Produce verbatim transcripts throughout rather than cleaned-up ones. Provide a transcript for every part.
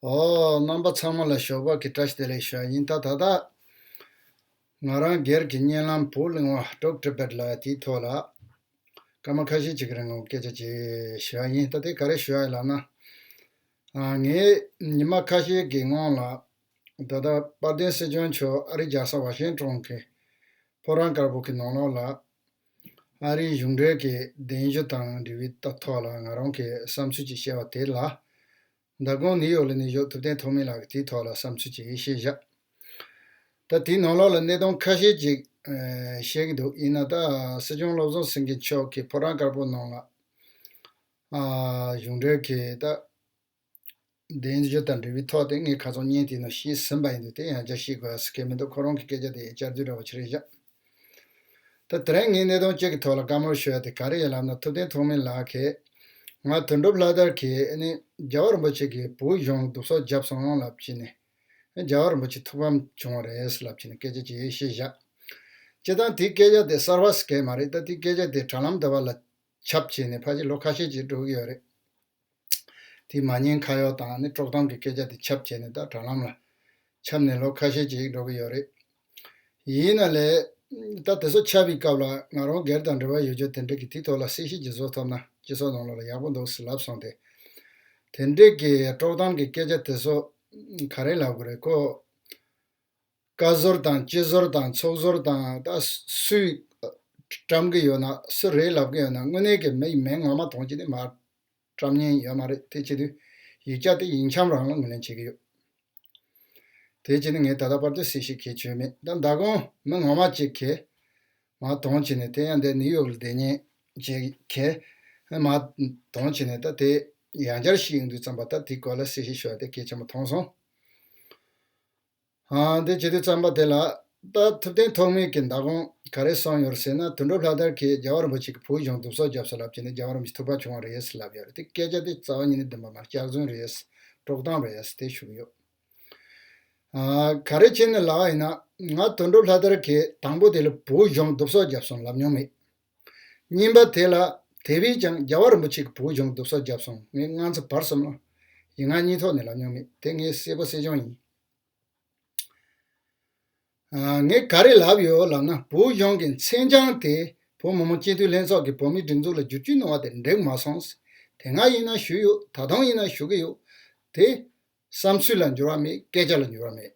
ཨོ། རྣམ་པ་ཚང་མ་ལ་ཞོགས་པ་གི་བཀྲ་ཤིས་བདེ་ལེགས་ཞུ་ཡ་ཡིན། ད་ད་ལྟ་ང་རང་སྒེར་གྱི་བརྙན་ལམ་བོད་གླིང་བ་ཊོག་ཊི་བེཊ་ལབ་ཡ་དེའི་ཐོག་ལ་སྐར་མ་ཁ་ཤས་ཅིག་གི་རིང་ལ་སྐད་ཆ་ཅིག་ཞུ་ཡ་ཡིན། ད་དེ་ག་རེ་ཞུ་ཡ་ཡིན་ལབ་ན། ཨ། ངས་ཉི་མ་ཁ་ཤས་ཀྱི་སྔོན་ལ་ད་ལྟ་དཔལ་ལྡན་སྲིད་སྐྱོང་མཆོག་ཨ་རིའི་རྒྱལ་ས་ཝ་ཤིང་ཊོན་གྱི་ཕོ་བྲང་དཀར་པོ་གི་ནང་ལོགས་ལ་ཨ་རིའི་གཞུང་འབྲེལ་གྱི་གདན་ཞུ་དང་འབྲེལ་བའི་ཐོག་ལ་ང་རང་གི་བསམ་ཚུལ་ཅིག་བཤད་པ་དེ་ལ། མདང་དགོང་ནིའུ་ཡོག་ལ་ནས་བཞུགས་ཐུབ་བསྟན་ཐོགས་མེད་ལགས་ཀྱིས་དེའི་ཐོག་ལ་བསམ་ཚུལ་ཅིག་བཤད་བཞག་ད་དེའི་ནང་ལོགས་ལ་གནད་དོན་ཁ་ཤས་ཅིག་ཨ། བཤད་ཀྱི་འདུག་ཡིན་ན་ད་སྲིད་སྐྱོང་བློ་བཟང་སེང་གེ་མཆོག་གིས་ཕོ་བྲང་དཀར་པོ་ནང་ལ་ཨ། གཞུང་འབྲེལ་གྱི་ད་གདན་ཞུ་དང་འབྲེལ་བའི་ཐོག་དེ་ངས་ཁ་སང་བརྙན་དེའི་ནང་བཤད་ཟིན་པ་ཡིན་དུས། དེ་ཡང་བསྐྱར་བཤད་དགོས་ཡ་ཟེར་གྱི་མི་འདུག་ཁོ་རང་གི་སྐད་ཆ་དེ་བསྐྱར་ཟློས་འདྲ་བོ་ཅིག་རེད་བཞག་ད་དེ་རིང་ངས་གནད་དོན་གཅིག་གི་ཐོག་ལ་བཀའ་མོལ་ཞུ་ཡ་དེ་ག་རེ་ཡིན་ལབ་ན། ཐུབ་བསྟན་ཐོགས་མེད་ལགས་ཀྱིས་ང་དོན་གྲུབ་ལྷ་དར་གྱིས་ཨ་ནི་རྒྱལ་བ་རིན་པོ་ཆེ་གིས་བོད་གཞུང་གདུབ་སོག་བརྒྱབ་སོང་ལབ་བྱས་ནས། རྒྱལ་བ་རིན་པོ་ཆེ་ཐུགས་ཕམ་བྱུང་བ་རེད་ལབ་བྱས་ནས་སྐད་ཆ་ཅིག་བཤད་བཞག་སྤྱིར་བཏང་དེའི་སྐད་ཆ་དེ་གསར་བ་ཟེར་གྱི་མ་རེད། ད་དེའི་སྐད་ཆ་དེ་དྲ་ལམ་དེ་བ་ལ་ཁྱབ་བྱས་ནས་ཕལ་ཆེར་ལོ་ཁ་ཤས་ཅིག་འགྲོ་གི་ཡོད་རེད། དེ་མ་ཉེས་ཁ་གཡོག་དང་ནི་དཀྲོག་གཏམ་གྱི་སྐད་ཆ་དེ་ཁྱབ་བྱས་ནས་ད་དྲ་ལམ་ལ་ཁྱབ་ནས་ལོ་ཁ་ཤས་ཅིག་འགྲོ་གི་ཡོད་རེད། ཡིན་ན་ལས་ད་དེ་ཚོ་ཁྱབ་པའི་སྐབས་ལ་ང་རང་སྒེར་དང་འབྲེལ་བ་ཡོད་རྒྱུ་དེ་འདྲ་གི་དེའི་ཐོག་ལ་གསལ་བཤད་ཅིག་བཟོ་ཐུབ་ན་སྤྱི་ཚོགས་ནང་ལོགས་ལ་ཡག་པོ་འདུག་ཟེར་ལབ་སོང་སྟེ། དེ་འདྲའི་གི་དཀྲོག་གཏམ་གྱི་སྐད་ཆ་དེ་ཚོ་ག་རེ་ལབ་དགོས་རེད། ཁོ་བཀའ་ཟུར་དང་སྤྱི་ཟུར་དང་ཚོགས་ཟུར་དང་ད་སུས་བཀྲམ་གི་ཡོད་ན། སུ་རེད་ལབ་གི་ཡོད་ན། དངོས་གནས་ཀྱི་མི་ཡི་མིང་ངོ་མ་ཐོན་གྱི་ནི་མ་བཀྲམ་མཁན་ཡོད་མ་རེད། དེ་བྱེད་དུས་ཡིག་ཆ་དེ་ཡིག་ཆ་རང་ལ་ངོས་ལེན་བྱེད་ཀྱི་ཡོད། དེ་བྱས་ནས་ངས་ད་ལྟ་བར་དུ་གསལ་བཤད་གལ་ཆེ་མེད། ད་མདང་དགོང་མི་ངོ་མ་གཅིག་གིས་མར་གདོང་བྱས་ནས། དེ་ཡང་འདི་ནིའུ་ཡོག་ལ་བསྡད་མཁན་གཅིག་གིས་མར་གདོང་བྱས་ནས། ད་དེ་ཡང་བསྐྱར་ཞིག་ཡོང་དུས་ཙམ་པ་ད་དེའི་སྐོར་ལ་གསལ་བཤད་ཞུ་བ་དེ་གལ་ཆེན་པོ་མཐོང་སོང་། ཨ། འདི་བྱེད་དུས་ཙམ་པ་དེ་ལ་ད་ཐུབ་བསྟན་ཐོགས་མེད་ཀྱིས་མདང་དགོང་ག་རེ་གསུངས་ཡོད་ཟེར་ན། དོན་གྲུབ་ལྷ་དར་གྱིས་རྒྱལ་བ་རིན་པོ་ཆེ་གིས་བོད་གཞུང་གདུབ་སོག་བརྒྱབ་སོང་ལབ་བྱས་ནས་རྒྱལ་བ་རིན་པོ་ཆེ་ཐུགས་ཕམ་བྱུང་བ་རེད་ཟེར་ལབ་ཡོད་རེད། དེ་སྐད་ཆ་དེ་རྩ་བ་ཉིད་ནས་བདེན་པ་མ་རེད། སྐྱག་རྫུན་རེད། དཀྲོག་གཏམ་རེད་ཟེར་དེ་ཞུ་གི་ཡོད། ཨ། ག་རེ་བྱས་ནས་ལབ་པ་ཡིན་ན། ང་དོན་གྲུབ་ལྷ་དར་གྱིས་དང་པོ་དེ་ལ་བོད་གཞུང་གདུབ་སོག་བརྒྱབ་སོང་ལབ་མྱོང་མེད། གཉིས་པ་དེ་ལ་དེ་བས་ཀྱང་རྒྱལ་བ་རིན་པོ་ཆེ་གིས་བོད་གཞུང་གདུབ་སོག་བརྒྱབ་སོང་ངས་སྔ་ཚོད་བར་གསུམ་ལ་ཡིག་ངག་གཉིས་ཐོག་ནས་ལབ་མྱོང་མེད། དེ་ངས་གསལ་པོ་གསལ་རྐྱང་ཡིན། ཨ། ངས་ག་རེ་ལབ་ཡོད་ལབ་ན། བོད་གཞུང་གི་མཚན་བྱང་དེ་བོད་མི་མང་སྤྱི་འཐུས་ལྷན་ཚོགས་ཀྱིས་བོད་མིའི་སྒྲིག་འཛུགས་ལ་བསྒྱུར་བཅོས་གནང་བ་དེ་འགྲིག་མ་སོང་། དེ་སྔ་ཡིན་ན་ཞུས་ཡོད། ད་དུང་ཡིན་ན་ཞུ་གི་ཡོད། དེ་བསམ་ཚུལ་ལ་འགྱུར་བ་མེད། སྐད་ཆ་ལ་འགྱུར་བ་མེད།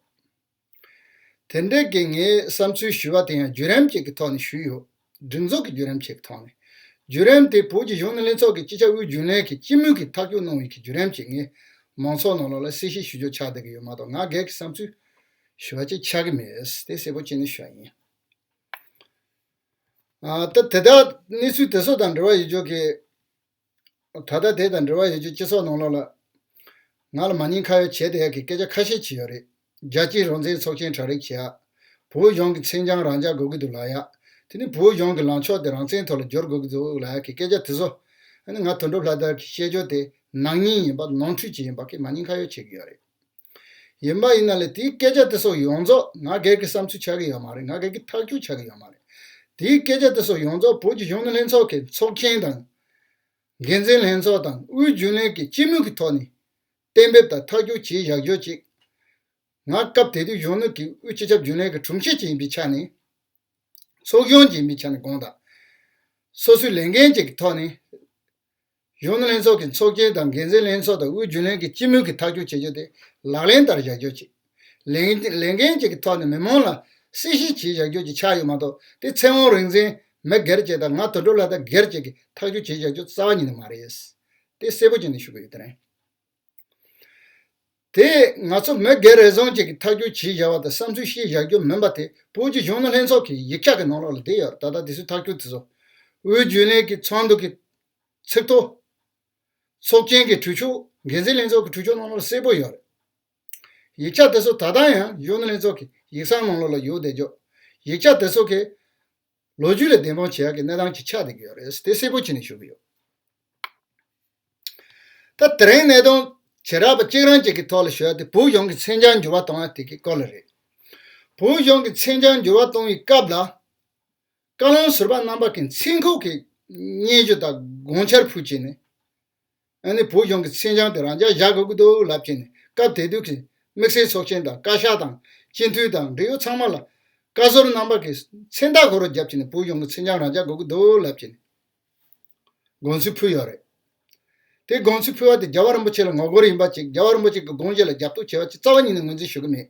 དེ་འདྲའི་གི་ངའི་བསམ་ཚུལ་ཞུ་བ་དེ་ཡང་བརྒྱུད་རིམ་ཅིག་གི་ཐོག་ནས་ཞུས་ཡོད། སྒྲིག་འཛུགས་ཀྱི་བརྒྱུད་རིམ་ཅིག་གི་ཐོག་ནས། བརྒྱུད་རིམ་དེ་བོད་ཀྱི་གཞོན་ནུ་ལྷན་ཚོགས་ཀྱི་སྤྱི་ཁྱབ་དབུས་རྒྱུན་ལས་ཀྱིས་སྤྱི་མོས་ཀྱིས་ཐག་གཅོད་གནང་བའི་གི་བརྒྱུད་རིམ་ཅིག་ངས་མང་ཚོགས་ནང་ལོགས་ལ་གསལ་བཤད་ཞུ་རྒྱུ་ཆགས་བསྡད་ཀྱི་ཡོད་མ་གཏོགས། ང་སྒེར་གྱི་བསམ་ཚུལ་ཞུ་བ་ཅིག་ཆགས་ཀྱི་མེད། དེ་གསལ་པོ་བྱས་ནས་ཞུ་བ་ཡིན། ཨ། ད་དེ་དག་གནས་ཚུལ་དེ་ཚོ་དང་འབྲེལ་བ་ཡོད་རྒྱུ་གི། ད་ལྟ་དེ་དང་འབྲེལ་བ་ཡོད་རྒྱུ་སྤྱི་ཚོགས་ནང་ལོགས་ལ་ང་ལ་མ་ཉེས་ཁ་གཡོག་བྱས་བསྡད་ཡག་གི་སྐད་ཆ་ཁ་ཤས་ཅིག་ཡོད་རེད། རྒྱལ་སྤྱིའི་རང་བཙན་ཚོགས་ཆེན་གྲ་སྒྲིག་བྱེད་ཡག་བོད་གཞུང་གི་མཚན་བྱང་རང་འཇགས་དགོས་ཀྱི་འདུག་ལབ་ཡག་དེ་ནི་བོད་གཞུང་གི་ལངས་ཕྱོགས་དེ་རང་བཙན་ཐོག་ལ་བསྒྱུར་དགོས་ཀྱི་འདུག་ལབ་ཡག་གི་སྐད་ཆ་དེ་ཚོ། ཨ་ནི་ང་དོན་གྲུབ་ལྷ་དར་གྱིས་བཤད་རྒྱུ་དེ་ནག་ཉེས་ཡིན་པ། ནོར་འཁྲུལ་ཅིག་ཡིན་པ་གི་མ་ཉེས་ཁ་གཡོག་བྱེད་ཀྱི་ཡོད་རེད། ཡིན་པ་ཡིན་ན་ལས་དེའི་སྐད་ཆ་དེ་ཚོ་ཡོངས་རྫོགས་ང་སྒེར་གྱི་བསམ་ཚུལ་ཆགས་ཀྱི་ཡོད་མ་རེད། ང་སྒེར་གྱི་ཐག་གཅོད་ཆགས་ཀྱི་ཡོད་མ་རེད། དེའི་སྐད་ཆ་དེ་ཚོ་ཡོངས་རྫོགས་བོད་ཀྱི་གཞོན་ནུ་ལྷན་ཚོགས་ཀྱི་ཚོགས་ཆེན་དང་། འགན་འཛིན་ལྷན་ཚོགས་དང་དབུས་རྒྱུན་ལས་ཀྱི་སྤྱི་མོས་ཀྱི་ཐོག་ནས་གཏན་འབེབས་དང་ཐག་གཅོད་བྱས་བཞག་རྒྱུ་ཅིག་ང་སྐབས་དེ་དུས་གཞོན་ནུ་གི་དབུས་སྤྱི་ཁྱབ་རྒྱུན་ལས་ཀྱི་དྲུང་ཆེ་ཅིག་ཡིན་པའི་ཆ་ནས། ཚོགས་གཞོན་ཅིག་ཡིན་པའི་ཆ་ནས་དགོངས་དག་སོ་སོའི་ལས་འགན་ཅིག་གི་ཐོག་ནས། གཞོན་ནུ་ལྷན་ཚོགས་ཀྱི་ཚོགས་ཆེན་དང་འགན་འཛིན་ལྷན་ཚོགས་དང་དབུས་རྒྱུན་ལས་ཀྱི་སྤྱི་མོས་ཀྱི་ཐག་གཅོད་བྱེད་རྒྱུ་དེ་ལག་ལེན་བསྟར་བཞག་རྒྱུ་ཅིག་ལས་ལས་འགན་ཅིག་གི་ཐོག་ནས་མི་མང་ལ་གསལ་བཤད་བྱེད་བཞག་རྒྱུ་ཅིག་ཆགས་ཡོད་མ་གཏོགས། དེ་ཚེ་དབང་རིག་འཛིན་མི་སྒེར་ཅིག་དང་ང་དོན་གྲུབ་ལྷ་དར་སྒེར་ཅིག་གིས་ཐག་གཅོད་བྱེད་བཞག་རྒྱུ་རྩ་བ་ཉིད་ནས་མ་རེད། དེ་གསལ་པོ་བྱས་ནས་ཞུ་གི་ཡོད། དེ་རེད། དེ་ང་ཚོ་མི་སྒེར་རེ་ཟུང་ཅིག་གིས་ཐག་གཅོད་བྱས་བཞག་པ་དང་བསམ་ཚུལ་བཤད་བཞག་རྒྱུ་མིན་པ་དེ་བོད་ཀྱི་གཞོན་ནུ་ལྷན་ཚོགས་ཀྱི་ཡིག་ཆ་གི་ནང་ལོགས་ལ་བསྡད་ཡོད་རེད། ད་ལྟ་དེ་ཚོའི་ཐག་གཅོད་དེ་ཚོ་དབུས་རྒྱུན་ལས་ཀྱི་ཚོགས་འདུ་གི་ཚིག་ཐོ། ཚོགས་ཆེན་གྱི་གྲོས་ཆོད། འགན་འཛིན་ལྷན་ཚོགས་ཀྱི་གྲོས་ཆོད་ནང་ལ་གསལ་པོ་ཡོད་རེད། ཡིག་ཆ་དེ་ཚོ་ད་ལྟ་ཡང་གཞོན་ནུ་ལྷན་ཚོགས་ཀྱི་ཡིག་ཚང་ནང་ལོགས་ལ་ཡོད་བསྡད་རྒྱུ། ཡིག་ཆ་དེ་ཚོ་གི་ལོ་རྒྱུས་ལ་བདེན་དཔང་བྱེད་ཡག་གི་གནས་སྟངས་ཅིག་ཆགས་བསྡད་ཀྱི་ཡོད་རེད། དེ་གསལ་པོ་བྱས་ནས་ཞུ་གི་ཡོད། ད་དེ་རིང་གནད་དོན་བྱེ་བྲག་པ་གཅིག་རང་གཅིག་གི་ཐོག་ལ་ཞུ་ཡ་དེ་བོད་གཞུང་གི་མཚན་བྱང་འགྱུར་བ་གཏོང་ཡ་དེ་གི་སྐོར་ལ་རེད། བོད་གཞུང་གི་མཚན་བྱང་འགྱུར་བ་གཏོང་བའི་སྐབས་ལ། བཀའ་བློན་ཟུར་པ་རྣམ་པ་གི་མཚན་ཁུག་གི་སྙན་ཞུ་དང་དགོངས་འཆར་ཕུལ་བྱས་ནས། ཨ་ནི་བོད་གཞུང་གི་མཚན་བྱང་དེ་རང་འཇགས་བཞག་དགོས་ཀྱི་འདུག་ལབ་བྱས་ནས་ སྐབས་དེ་དུས་ཀྱི་དམིགས་བསལ་ཚོགས་ཆེན་དང་བཀའ་ཤག་དང་སྤྱི་འཐུས་དང་འབྲེལ་ཡོད་ཚང་མ་ལ་བཀའ་ཟུར་རྣམ་པ་གིས་མཚན་རྟགས་ཁོ་རང་བརྒྱབ་བྱས་ནས་བོད་གཞུང་གི་མཚན་བྱང་རང་འཇགས་དགོས་ཀྱི་འདུག་ལབ་བྱས་ནས་དགོངས་ཚུལ་ཕུལ་ཡོད་རེད། དེ་དགོངས་ཚུལ་ཕུལ་བ་དེ་རྒྱལ་བ་རིན་པོ་ཆེ་ལ་ངོ་རྒོལ་ཡིན་པ་ཅིག་རྒྱལ་བ་རིན་པོ་ཆེ་གི་དགོངས་གཞི་ལ་རྒྱབ་གཏོགས་བྱས་པ་ཅིག་རྩ་བ་ཉིད་ནས་ངོས་འཛིན་ཞུ་གི་མེད།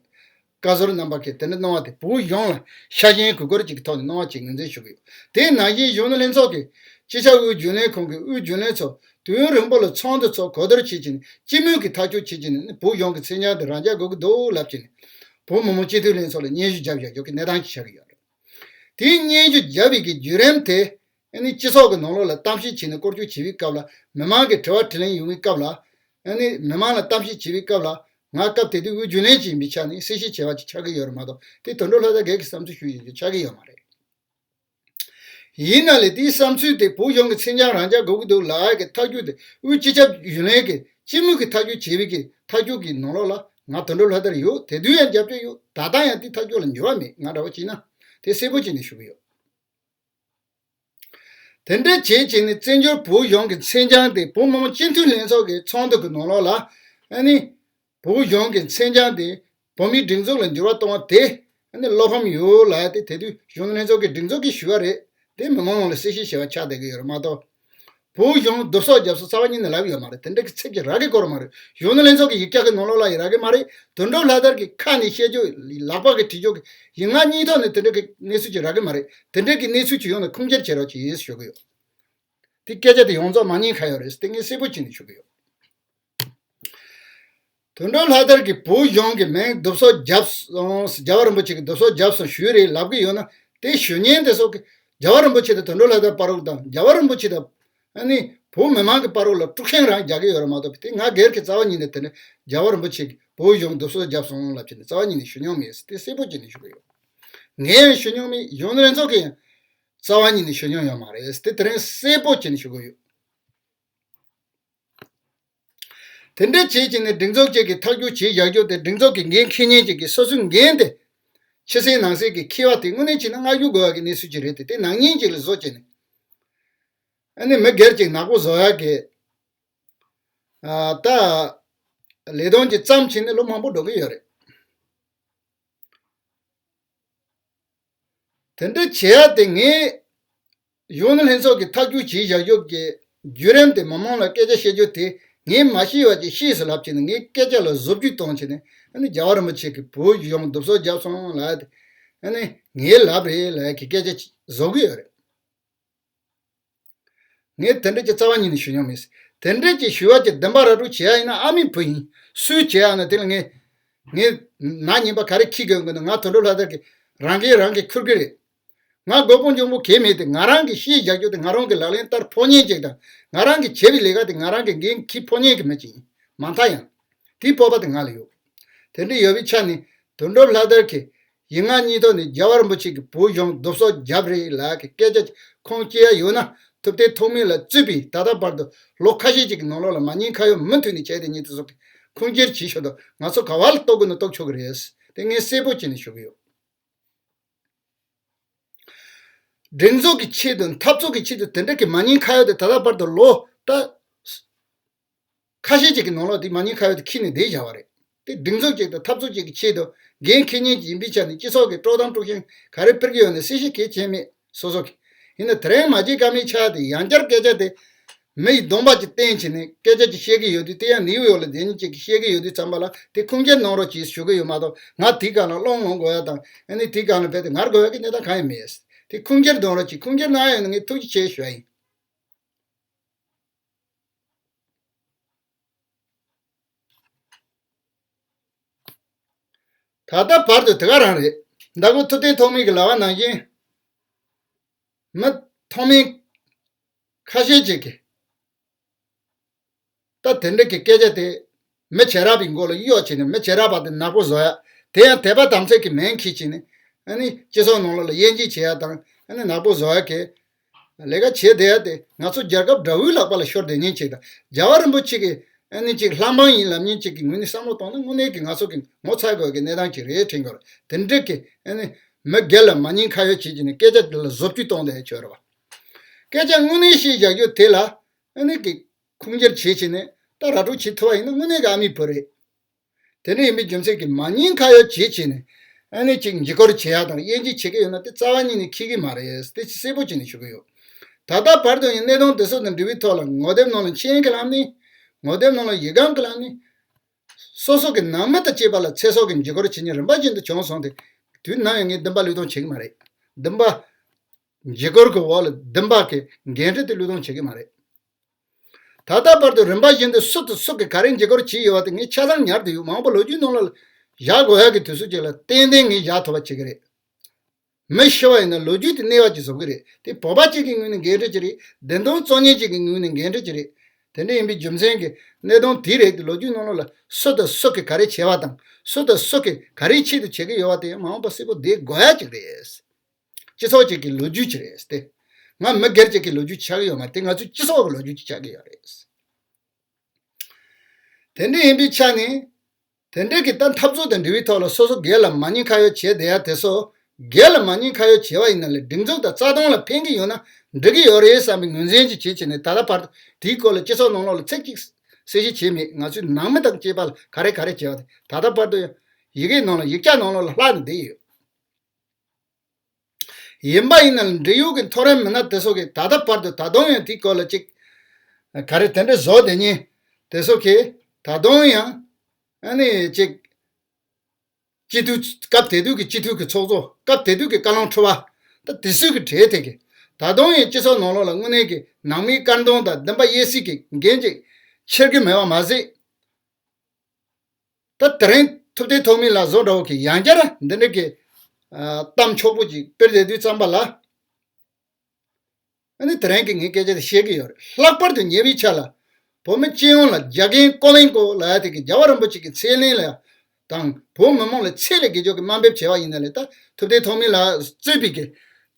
བཀའ་ཟུར་རྣམ་པ་གིས་དེ་འདྲ་གནང་བ་དེ་བོད་གཞུང་ལ་ཤ་ཞེན་དགོས་སྐོར་ཅིག་གི་ཐོག་ནས་གནང་བ་ཅིག་ངོས་འཛིན་ཞུ་གི་ཡོད། དེ་ནང་བཞིན་གཞོན་ནུ་ལྷན་ཚོགས་ཀྱི་སྤྱི་ཁྱབ་དབུས་རྒྱུན་ལས་ཁང་གི་དབུས་རྒྱུན་ལས་ཚོ་དུས་ཡུན་རིང་པོ་ལ་ཚོགས་འདུ་ཚོགས་གོ་བསྡུར་བྱེད་ཀྱིན་སྤྱི་མོས་ཀྱི་ཐག་གཅོད་བྱེད་ཀྱིན་ནས་བོད་གཞུང་གི་མཚན་བྱང་དེ་རང་འཇགས་དགོས་ཀྱི་འདུག་ལབ་ཀྱིན་བོད་མི་མང་སྤྱི་འཐུས་ལྷན་ཚོགས་ལ་སྙན་ཞུ་བརྒྱབ་བཞག་རྒྱུ་གི་གནས་སྟངས་ཤིག་ཆགས་ཀྱི་ཡོད་རེད། དེའི་སྙན་ཞུ་བརྒྱབ་པའི་གི་བརྒྱུད་རིམ་དེ་ཨ་ནི་སྤྱི་ཚོགས་ཀྱི་ནང་ལོགས་ལ་གཏམ་བཤད་བྱས་ནས་སྐོར་སྐྱོད་བྱེད་པའི་སྐབས་ལ་མི་མང་གི་དྲི་བ་དྲིས་ལན་ཡོང་བའི་སྐབས་ལ་ཨ་ནི་མི་མང་ལ་གཏམ་བཤད་བྱེད་པའི་སྐབས་ལ་ང་སྐབས་དེ་དུས་དབུས་རྒྱུན་ལས་ཅིག་ཡིན་པའི་ཆ་ནས་གསལ་བཤད་བྱས་པ་ཅིག་ཆགས་ཀྱི་ཡོད་རེད་མ་གཏོགས་དེ་དོན་གྲུབ་ལྷ་དར་སྒེར་གྱི་བསམ་ཚུལ་ཞུ་ཡོང་རྒྱུ་ཆགས་ཀྱི་ཡོད་མ་རེད། ཡིན་ན་ལས་དེའི་བསམ་ཚུལ་དེ་བོད་གཞུང་གི་མཚན་བྱང་རང་འཇགས་དགོས་ཀྱི་འདུག་ལབ་ཡག་གི་ཐག་གཅོད་དེ་དབུས་སྤྱི་ཁྱབ་རྒྱུན་ལས་ཀྱིས་སྤྱི་མོས་ཀྱི་ཐག་གཅོད་བྱས་པའི་གི་ཐག་གཅོད་ཀྱི་ནང་ལོགས་ལ་ང་དོན་གྲུབ་ལྷ་དར་ཡོད། དེ་དུས་ཡང་རྒྱབ་སྐྱོར་ཡོད། ད་ལྟ་ཡང་དེའི་ཐག་གཅོད་ལ་འགྱུར་བ་མེད། ང་འདྲ་བོ་བྱས་ན་དེ་གསལ་པོ་བྱས་ནས་ཞུ་གི་ཡོད། དེ་འདྲ་བྱས་བྱས་ནས་བཙན་བྱོལ་བོད་གཞུང་གི་མཚན་བྱང་དེ་བོད་མི་མང་སྤྱི་འཐུས་ལྷན་ཚོགས་ཀྱི་ཚོགས་འདུ་གི་ནང་ལོགས་ལ་ཨ་ནི་བོད་གཞུང་གི་མཚན་བྱང་དེ་བོད་མིའི་སྒྲིག་འཛུགས་ལ་འགྱུར་བ་གཏོང་བ་དེ་ཨ་ནི་བློ་ཕམ་ཡོད་ལབ་ཡ་དེ་དེ་དུས་གཞོན་ནུ་ལྷན་ཚོགས་ཀྱི་སྒྲིག་འཛུགས་ཀྱིས་ཞུ་བ་རེད། དེ་མི་མང་ནང་ལ་གསལ་བཤད་བྱས་པ་ཆགས་བསྡད་ཀྱི་ཡོད་རེད་མ་གཏོགས། བོད་གཞུང་བསྡུ་གསོག་རྒྱབ་སོང་རྩ་བ་ཉིད་ནས་ལབ་ཡོད་མ་རེད། དེ་འདྲ་གི་ཚིག་གཅིག་རག་གི་སྐོར་མ་རེད། གཞོན་ནུ་ལྷན་ཚོགས་ཀྱི་ཡིག་ཆ་གི་ནང་ལོགས་ལ་ཡང་རག་གི་མ་རེད། དོན་གྲུབ་ལྷ་དར་གྱི་ཁ་ནས་བཤད་རྒྱུ་ལག་པ་གིས་བྲིས་རྒྱུ་གི་ཡིག་ངག་གཉིས་ཐོག་ནས་དེ་འདྲ་གི་གནས་ཚུལ་ཅིག་རག་གི་མ་རེད། དེ་འདྲ་གི་གནས་ཚུལ་ཅིག་ཡོང་ན་ཁུངས་སྐྱེལ་བྱེད་རོགས་གྱིས་ཞུ་གི་ཡོད། དེ་སྐད་ཆ་དེ་ཡོངས་རྫོགས་མ་ཉན་ཁ་ཡོད་རེད། དེ་ངས་གསལ་པོ་བྱས་ནས་ཞུ་གི་ཡོད། དོན་གྲུབ་ལྷ་དར་གྱིས་བོད་གཞུང་གི་མིང་བསྡུ་གསོག་བརྒྱབ་སོང་། རྒྱལ་བ་རིན་པོ་ཆེ་གིས་བསྡུ་གསོག་བརྒྱབ་སོང་ཞུས་རེད་ལབ་གི་ཡོད་ན། དེ་ཞུ་མཁན་དེ་ཚོ་གིས་རྒྱལ་བ་རིན་པོ་ཆེ་དང་དོན་གྲུབ་ལྷ་དར་བར་དུ་དང་རྒྱལ་བ་རིན་པོ་ཆེ་དང་ཨ་ནི་བོད་མི་མང་གི་བར་དུ་ལ་དཀྲུག་ཤིང་རང་རྒྱག་གི་ཡོད་རེད་མ་གཏོགས། དེ་ང་སྒེར་གྱི་རྩ་བ་ཉིད་ནས་དེ་ནི་རྒྱལ་བ་རིན་པོ་ཆེ་གིས་བོད་གཞུང་བསྡུ་གསོག་བརྒྱབ་སོང་ལབ་བྱས་ནས་རྩ་བ་ཉིད་ནས་ཞུ་མྱོང་མེད། དེ་གསལ་པོ་བྱས་ནས་ཞུ་གི་ཡོད། ངས་ཡང་ཞུ་མྱོང་མེད། གཞོན་ནུ་ལྷན་ཚོགས་ཀྱིས་ཡང་རྩ་བ་ཉིད་ནས་ཞུ་མྱོང་ཡོད་མ་རེད། དེ་དེ་རིང་གསལ་པོ་བྱས་ནས་ཞུ་གི་ཡོད། དེ་འདྲ་བྱེད་ཀྱིན་ནས་སྒྲིག་འཛུགས་གཅིག་གིས་ཐག་གཅོད་བྱས་བཞག་རྒྱུ་དེ། སྒྲིག་འཛུགས་ཀྱི་འགན་འཁྱེར་མཁན་གཅིག་གིས་སོ་སོའི་འགན་དེ་ཕྱི་གསལ་ནང་གསལ་གྱིས་འཁྱེར་བ་དེ་དངོས་གནས་བྱས་ན་བསྔགས་བརྗོད་དགོས་ཡག་གི་གནས་ཚུལ་ཅིག་རེད་དེ། དེ་ནག་ཉེས་ཅིག་ལ་བཟོ་བྱས་ནས་ཨ་ནི་མི་སྒེར་གཅིག་ནག་པོ་བཟོ་ཡག་གི་ཨ་ད་ལས་དོན་གྱི་ཙམ་བྱས་ནས་ལོ་མང་པོ་འགྲོ་གི་ཡོད་རེད། དེ་འདྲ་བྱེད་ཡ་དེ་ངས་གཞོན་ནུ་ལྷན་ཚོགས་ཀྱིས་ཐག་གཅོད་བྱས་བཞག་རྒྱུ་གི་བརྒྱུད་རིམ་དེ་མི་མང་ལ་སྐད་ཆ་བཤད་རྒྱུ་དེ་ངས་མ་ཤེས་པ་ཅིག་ཤེས་སོང་ལབ་བྱས་ནས་ངའི་སྐད་ཆ་ལ་བཟོ་བཅོས་བཏང་བྱས་ནས་ཨ་ནི་རྒྱལ་བ་རིན་པོ་ཆེ་གིས་བོད་གཞུང་བསྡུ་གསོག་བརྒྱབ་སོང་ལབ་ཡ་དེ་ཨ་ནི་ངའི་ལབ་རེད་ལབ་ཡ་གི་སྐད་ཆ་ཅིག་བཟོ་གི་ཡོད་རེད། ངས་དེ་འདྲ་ཅིག་རྩ་བ་ཉིད་ནས་ཞུ་མྱོང་མེད། དེ་འདྲ་ཅིག་ཞུ་བ་ཅིག་བདེན་པ་ར་སྤྲོད་བྱེད་ཡ་ཡིན་ན་ཨ་མའི་བུ་ཡིན། སུས་བྱེད་ཡ་ན་དེ་ལ་ངས་ངས་ནག་ཉེས་པ་ག་རེ་འཁྱེར་དགོས་མིན་ང་དོན་གྲུབ་ལྷ་དར་གྱིས་རང་འགན་རང་གིས་འཁུར་གི་རེད། ང་མགོ་དཔུང་འཇོང་པོ་གལ་མེད་དེ། ང་རང་གིས་ཤེས་བཞག་རྒྱུ་དེ་ང་རང་གི་ལག་ལེན་བསྟར་ཕོད་མཁན་ཅིག་དང་ང་རང་གིས་བྱས་པའི་ལས་ཀ་དེ་ང་རང་གིས་འགན་འཁྱེར་ཕོད་མཁན་གྱི་མི་ཅིག་ཡིན། མ་མཐའ་ཡང་དེའི་སྤོབས་པ་དེ་ང་ལ་ཡོད། དེ་འདྲ་ཡོད་པའི་ཆ་ནས་དོན་གྲུབ་ལྷ་དར་གྱིས་ཡིག་ངག་གཉིས་ཐོག་ནས་རྒྱལ་བ་རིན་པོ་ཆེ་གིས་བོད་གཞུང་བསྡུ་གསོག་བརྒྱབ་རེད་ལབ་ཀྱི་སྐད་ཆ་ཁུངས་སྐྱེལ་ཡ་ཡོད་ན། ཐུབ་བསྟན་ཐོགས་མེད་ལགས་གཙོས་པའི་ད་ལྟ་བར་དུ་ལོ་ཁ་ཤས་ཅིག་གི་ནང་ལོགས་ལ་མ་ཉེས་ཁ་གཡོག་མུ་མཐུད་ནས་བྱས་ཏེ་ཉེས་དེ་སོགས་ཀྱི་ཁུངས་སྐྱེལ་བྱེད་ཤོག་དང་། ང་ཚོ་ག་བ་ལ་གཏོགས་དགོས་ན་གཏོགས་ཆོག་གི་རེད། དེ་ངས་གསལ་པོ་བྱས་ནས་ཞུ་གི་ཡོད། སྒྲིག་འཛུགས་ཀྱི་ཆེད་དུ་འཐབ་རྩོད་ཀྱི་ཆེད་དུ་དེ་འདྲ་གི་མ་ཉེས་ཁ་གཡོག་དེ་ད་ལྟ་བར་དུ་ལོ་ད་ཁ་ཤས་ཅིག་གི་ནང་ལོགས་དེ་མ་ཉེས་ཁ་གཡོག་དེ་འཁྱེར་ནས་བསྡད་བཞག་པ་རེད། དེ་སྒྲིག་འཛུགས་ཅིག་དང་འཐབ་རྩོད་ཅིག་གི་ཆེད་དུ་འགན་འཁྱེར་མཁན་ཅིག་ཡིན་པའི་ཆ་ནས་སྤྱི་ཚོགས་ཀྱི་དཀྲོག་གཏམ་དཀྲུག་ཤིང་ག་རེ་སྤེལ་གྱི་ཡོད་ན་གསལ་བཤད་གལ་ཆེ་མེད། སོ་སོ་གི་ཡིན་ན་དེ་རིང་མ་བརྗེད་ཀ་མེད་ཆགས་ཏེ་ཡང་བསྐྱར་སྐད་ཆ་དེ་མི་ཡི་གདོང་པ་ཅིག་བསྟན་བྱས་ནས་སྐད་ཆ་ཅིག་བཤད་ཀྱི་ཡོད་དུས། དེ་ཡང་ནིའུ་ཡོག་ལ་བསྡད་མཁན་ཅིག་གིས་བཤད་ཀྱི་ཡོད་དུས་ཙམ་པ་ལ་དེ་ཁུངས་སྐྱེལ་གནང་རོགས་གྱིས་ཞུ་གི་ཡོད་མ་གཏོགས། ང་དེའི་སྒང་ལ་སློང་སློང་དགོས་ཡ་དང་ཨ་ནི་དེའི་སྒང་ལ་རྦད་དེ་ངར་དགོས་ཡ་གི་གནས་སྟངས་གང་ཡང་མེད། དེ་ཁུངས་སྐྱེལ་གནང་རོགས་གྱིས། ཁུངས་སྐྱེལ་གནང་ཡ་ཡོད་ན་ངས་ཐུགས་རྗེ་ཆེ་ཞུ་ཡ་ཡིན། ད་ལྟ་བར་དུ་དེ་ག་རང་རེད། ཟླ་གོང་ཐུབ་བསྟན་ཐོགས་མེད་ཀྱིས་ལབ་པ་ནང་བཞིན། མི་ཐོགས་མེད་ཁ་ཤས་ཅིག་གིས་ད་དེ་འདྲ་གི་སྐད་ཆ་དེ་མི་བྱེ་བྲག་པའི་མགོ་ལ་གཡོག་བྱས་ནས་མི་བྱེ་བྲག་པ་དེ་ནག་པོ་བཟོ་ཡ། དེ་ཡང་དད་པ་དམ་ཚིག་གི་མིང་འཁྱེར་བྱས་ནས་ཨ་ནི་སྤྱི་ཚོགས་ནང་ལོགས་ལ་དབྱེ་འབྱེད་བྱེད་ཡ་དང་ཨ་ནི་ནག་པོ་བཟོ་ཡ་གི་ལས་ཀ་བྱེད་བསྡད་ཡ་དེ་ང་ཚོ་རྒྱལ་ཁབ་དགྲ་བོའི་ལག་པ་ལ་ཤོར་བསྡད་མཁན་ཅིག་དང་རྒྱལ་བ་རིན་པོ་ཆེ་གི་ཨ་ནི་ཅིག་ལྷ་འབངས་ཡིན་ལབ་མཁན་ཅིག་གི་ངོས་ནས་བསམ་བློ་བཏང་ན་དངོས་གནས་ཀྱི་ང་ཚོ་གི་ངོ་ཚ་དགོས་ཀྱི་གནས་སྟངས་ཅིག་རེད་དྲན་གྱི་ཡོད་རེད། དེ་འདྲ་གི་ཨ་ནི་མི་སྒེར་ལ་མ་ཉེས་ཁ་གཡོག་བྱེད་ཀྱི་ནས་སྐད་ཆ་དེ་ལ་བཟོ་བཅོས་གཏོང་བསྡད་ཡ་ཅིག་ཡོད་རེད་བ། སྐད་ཆ་དངོས་གནས་བཤད་བཞག་རྒྱུ་དེ་ལ་ཨ་ནི་གི་ཁུངས་སྐྱེལ་བྱེད་བྱས་ནས་ད་ར་སྤྲོད་བྱེད་ཐུབ་པ་ཡིན་ན་དངོས་གནས་ཀྱི་ཨ་མའི་བུ་རེད། དེ་འདྲ་ཡིན་པའི་རྒྱུ་མཚན་གྱིས་མ་ཉེས་ཁ་གཡོག་བྱེད་བྱས་ནས་ཨ་ནི་ཅིག་འཇིགས་སྐུལ་བྱེད་ཡག་དང་དབྱེ་འབྱེད་བྱེད་ཀྱི་ཡོད་ན་དེ་རྩ་བ་ཉིད་ནས་འཁྱེར་གྱི་མ་རེད། དེ་ཅིག་གསལ་པོ་བྱས་ནས་ཞུ་གི་ཡོད། ད་ལྟ་བར་དུ་ཡང་གནད་དོན་དེ་ཚོ་དང་འབྲེལ་བའི་ཐོག་ལ་ངོ་དེབ་ནང་ལ་མཆན་གྱི་ལམ་ནས། ངོ་དེབ་ནང་ལ་ཡིག་སྒམ་གྱི་ལམ་ནས། སོ་སོ་གི་ནང་མི་དང་བཅས་པ་ལ་ཚེ་སྲོག་གི་འཇིགས་སྐུལ་བྱེད་མཁན་རིམ་པ་བཞིན་དུ་བྱུང་སོང་སྟེ། དུས་ནམ་ཡང་ངས་འདུན་པ་བློས་གཏོང་བྱེད་ཀྱི་མ་རེད། འདུན་པ། འཇིགས་སྐུལ་གྱི་འོག་ལ་འདུན་པ་གི་འགན་འཁྲི་དེ་བློས་གཏོང་བྱེད་ཀྱི་མ་རེད། ད་ལྟ་བར་དུ་རིམ་པ་བཞིན་དུ་སུ་དང་སུ་གིས་ག་རེ་འཇིགས་སྐུལ་བྱས་ཡོད་པ་དེ་ངས་ཆ་ཚང་ཉར་བསྡད་ཡོད། མ་འོངས་པ་ལོ་རྒྱུས་ནང་ལ་བཞག་དགོས་ཡག་གི་དུས་ཚོད་ཅིག་ལ་ཏན་ཏན་ངས་བཞག་ཐུབ་པ་བྱེད་ཀྱི་རེད། མི་ཤི་བ་ཡིན་ན་ལོ་རྒྱུས་དེ་གནས་པ་ཅིག་བཟོ་གི་རེད། དེ་བོད་པ་གཅིག་གི་ངོས་ནས་འགན་འཁྲི་ཅིག་རེད། བདེན་དོན་གཙོ་གཉེར་ཅིག་གི་ངོས་ནས་འགན་འཁྲི་ཅིག་རེད། དེ་འདྲ་ཡིན་པའི་རྒྱུ་མཚན་གྱིས་གནད་དོན་དེ་རེད་དེ། ལོ་རྒྱུས་ནང་ལོགས་ལ་སུ་དང་སུ་གིས་ག་རེ་བྱས་པ་དང་། སུ་དང་སུ་གིས་ག་རེའི་ཆེད་དུ་བྱེད་ཀྱི་ཡོད་པ་དེ་ཡང་མ་འོངས་པ་གསལ་པོ་བསྡད་དགོས་ཡ་ཅིག་རེད། སྤྱི་ཚོགས་ཅིག་གི་ལོ་རྒྱུས་ཅིག་རེད་དེ། ང་མི་སྒེར་ཅིག་གི་ལོ་རྒྱུས་ཆགས་ཀྱི་ཡོད་མ་རེད། དེ་ང་ཚོའི་སྤྱི་ཚོགས་ཀྱི་ལོ་རྒྱུས་ཅིག་ཆགས་ཀྱི་ཡོད་རེད། དེ་འདྲ་ཡིན་པའི་ཆ་ནས། དེ་འདྲའི་གི་ད་འཐབ་རྩོད་དང་འབྲེལ་བའི་ཐོག་ལ་སོ་སོ་སྒེར་ལ་མ་ཉེས་ཁ་གཡོག་བྱས་བསྡད་ཡ་དེ་ཚོ། སྒེར་ལ་མ་ཉེས་ཁ་གཡོག་བྱས་པ་ཡིན་ན་ལས་སྒྲིག་འཛུགས་དང་རྩ་དོན་ལ་ཕན་གྱི་ཡོད་ན་འགྲིག་གི་ཡོད་རེད་བསམ་པའི་ངོས་འཛིན་ཅིག་བྱེད་བྱས་ནས། ད་ལྟ་བར་དུ་དེའི་སྐོར་ལ་སྤྱི་ཚོགས་ནང་ལོགས་ལ་ཚིག་གཅིག་གསལ་བཤད་བྱས་མེད། ང་ཚོའི་ནང་མི་དང་བཅས་པ་ལ་ག་རེ་ག་རེ་བྱས་པ་དེ་ད་ལྟ་བར་དུ་ཡང་ཡི་གེ་ནང་ལ། ཡིག་ཆ་ནང་ལོགས་ལ་ལྷག་ནས་བསྡད་ཡོད། ཡིན་པ་ཡིན་ན་འབྲེལ་ཡོད་ཀྱི་མཐོ་རིམ་མི་སྣ་དེ་ཚོ་གིས་ད་ལྟ་བར་དུ་ད་དུང་ཡང་དེའི་སྐོར་ལ་ཅིག་ག་རེ་དེ་འདྲ་བཟོ་བསྡད་མཁན་དེ་ཚོ་གིས་ད་དུང་ཡང་ཨ་ནི་ཅིག་སྤྱི་འཐུས། སྐབས་དེ་དུས་ཀྱི་སྤྱི་འཐུས་ཀྱི་ཚོགས་གཙོ། སྐབས་དེ་དུས་ཀྱི་བཀའ་བློན་ཁྲི་པ། ད་དེ་ཚོའི་གི་གྲས་དེ་གིས་ད་དུང་ཡང་སྤྱི་ཚོགས་ནང་ལོགས་ལ་དངོས་གནས་ཀྱི་ནང་མིའི་བཀའ་དྲིན་དང་འདུན་པ་གཡས་གཟིགས་ཀྱི་འགན་ཅིག་འཁྱེར་གྱི་མེད་པ་མ་ཟད། ད་དེ་རིང་ཐུབ་བསྟན་ཐོགས་མེད་ལགས་བཟོ་འདྲ་བོ་གིས་ཡང་བསྐྱར་འདི་འདྲ་གི་ཨ་གཏམ་འཁྱོག་པོ་ཅིག་སྤེལ་བསྡད་དུས་ཙམ་པ་ལ། ཨ་ནི་དེ་རིང་གི་ངས་སྐད་ཆ་དེ་བཤད་ཀྱི་ཡོད་རེད། ལྷག་པར་དུ་ཉེ་བའི་ཆར་ལ་བོད་མི་སྤྱི་ཡོངས་ལ་རྒྱ་རྒན་ཀོ་བན་ཀོ་ལབ་ཡ་དེ་གིས་རྒྱལ་བ་རིན་པོ་ཆེ་གི་མཚན་ལན་ལ་དང་བོད་མི་མང་ལ་ཚད་ལས་བརྒལ་ཕྱོགས་ཀྱི་དམའ་འབེབས་བྱས་པ་ཡིན་ན་ལས། ད་ཐུབ་བསྟན་ཐོགས་མེད་ལགས་གཙོས་པའི་གི་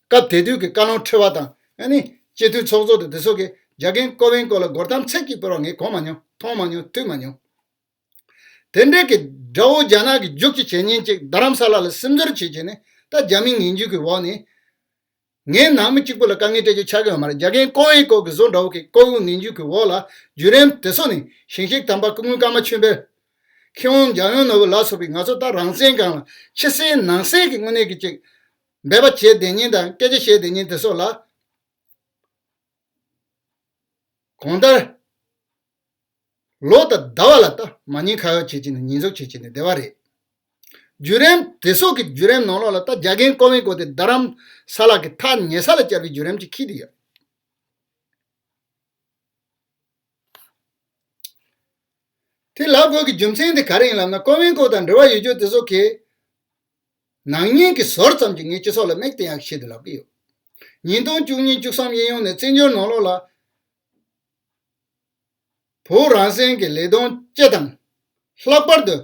སྐབས་དེ་དུས་ཀྱི་བཀའ་བློན་ཁྲི་པ་དང་ཨ་ནི་སྤྱི་འཐུས་ཚོགས་གཙོ་དང་དེ་ཚོ་གིས་རྒྱ་རྒན་ཀོ་བན་ཀོ་ལ་སྒོར་གཏམ་ཚིག་གཅིག་སྤེལ་བ་ངས་གོ་མ་མྱོང་། མཐོང་མ་མྱོང་། ཐོས་མ་མྱོང་། དེ་འདྲའི་གི་དགྲ་བོ་རྒྱ་ནག་གི་རྒྱུག་ཁྱི་བྱེད་མཁན་ཅིག་རྡ་རམ་ས་ལ་ལ་སིམ་འཛུལ་བྱེད་བྱས་ནས། ད་རྒྱ་མིའི་ངན་ཇུས་ཀྱི་འོག་ནས། ངའི་ནང་མི་གཅིག་པུ་ལ་དཀའ་ངལ་སྤྲད་རྒྱུ་ཆགས་ཀྱི་ཡོད་མ་རེད། རྒྱ་རྒན་ཀོ་བན་ཀོ་གི་བཟོ་འདྲ་བོ་གི་ལྐོག་གཡོ་ངན་ཇུས་ཀྱི་འོག་ལ་བརྒྱུད་རིམ་དེ་ཚོ་ནི་ཞིང་གཤེགས་དམ་པ་སྐུ་ངོ་ཀརྨ་ཆོས་འཕེལ། མཁས་དབང་འཇམ་དབྱངས་ནོར་བུ་ལ་སོགས་པའི་ང་ཚོ་ད་རང་བཙན་སྒང་ལ་ཕྱི་གསལ་ནང་གསལ་གྱི་དངོས་གནས་ཀྱི་ཅིག་འབད་པ་བྱས་བསྡད་མཁན་དང་སྐད་ཆ་བཤད་བསྡད་མཁན་དེ་ཚོ་ལ། གང་ལྟར། ལོ་དང་ཟླ་བ་ལ་ད་མ་ཉེས་ཁ་གཡོག་བྱེད་ཀྱི་ནི་ཉེས་འཛུགས་བྱེད་ཀྱི་ནི་བདེ་བ་རེད། བརྒྱུད་རིམ་དེ་ཚོ་གི་བརྒྱུད་རིམ་ནང་ལོགས་ལ་ད་རྒྱ་རྒན་ཀོ་བན་ཀོ་དེ་རྡ་རམ་ས་ལ་གི་ཐག་ཉེ་ས་ལ་བཅར་བའི་བརྒྱུད་རིམ་ཅིག་འཁྱེར་བསྡད་ཡོད། དེ་ལབ་དགོས་ཀྱི་རྒྱུ་མཚན་དེ་ག་རེ་ཡིན་ལབ་ན། ཀོ་བན་ཀོ་དང་འབྲེལ་བ་ཡོད་རྒྱུ་དེ་ཚོ་གིས་ནག་ཉེས་ཀྱི་ཟུར་ཙམ་གྱིས་ངས་སྤྱི་ཚོགས་ལ་མིག་བསྟན་ཡག་ཆེད་དུ་ལབ་ཀྱི་ཡོད། ཉིས་སྟོང་བཅུ་གཉིས་བཅུ་གསུམ་གཡས་གཡོན་ནས་བཙན་བྱོལ་ནང་ལོགས་ལ་བོད་རང་བཙན་གྱི་ལས་དོན་སྤྱི་དང་། ལྷག་པར་དུ་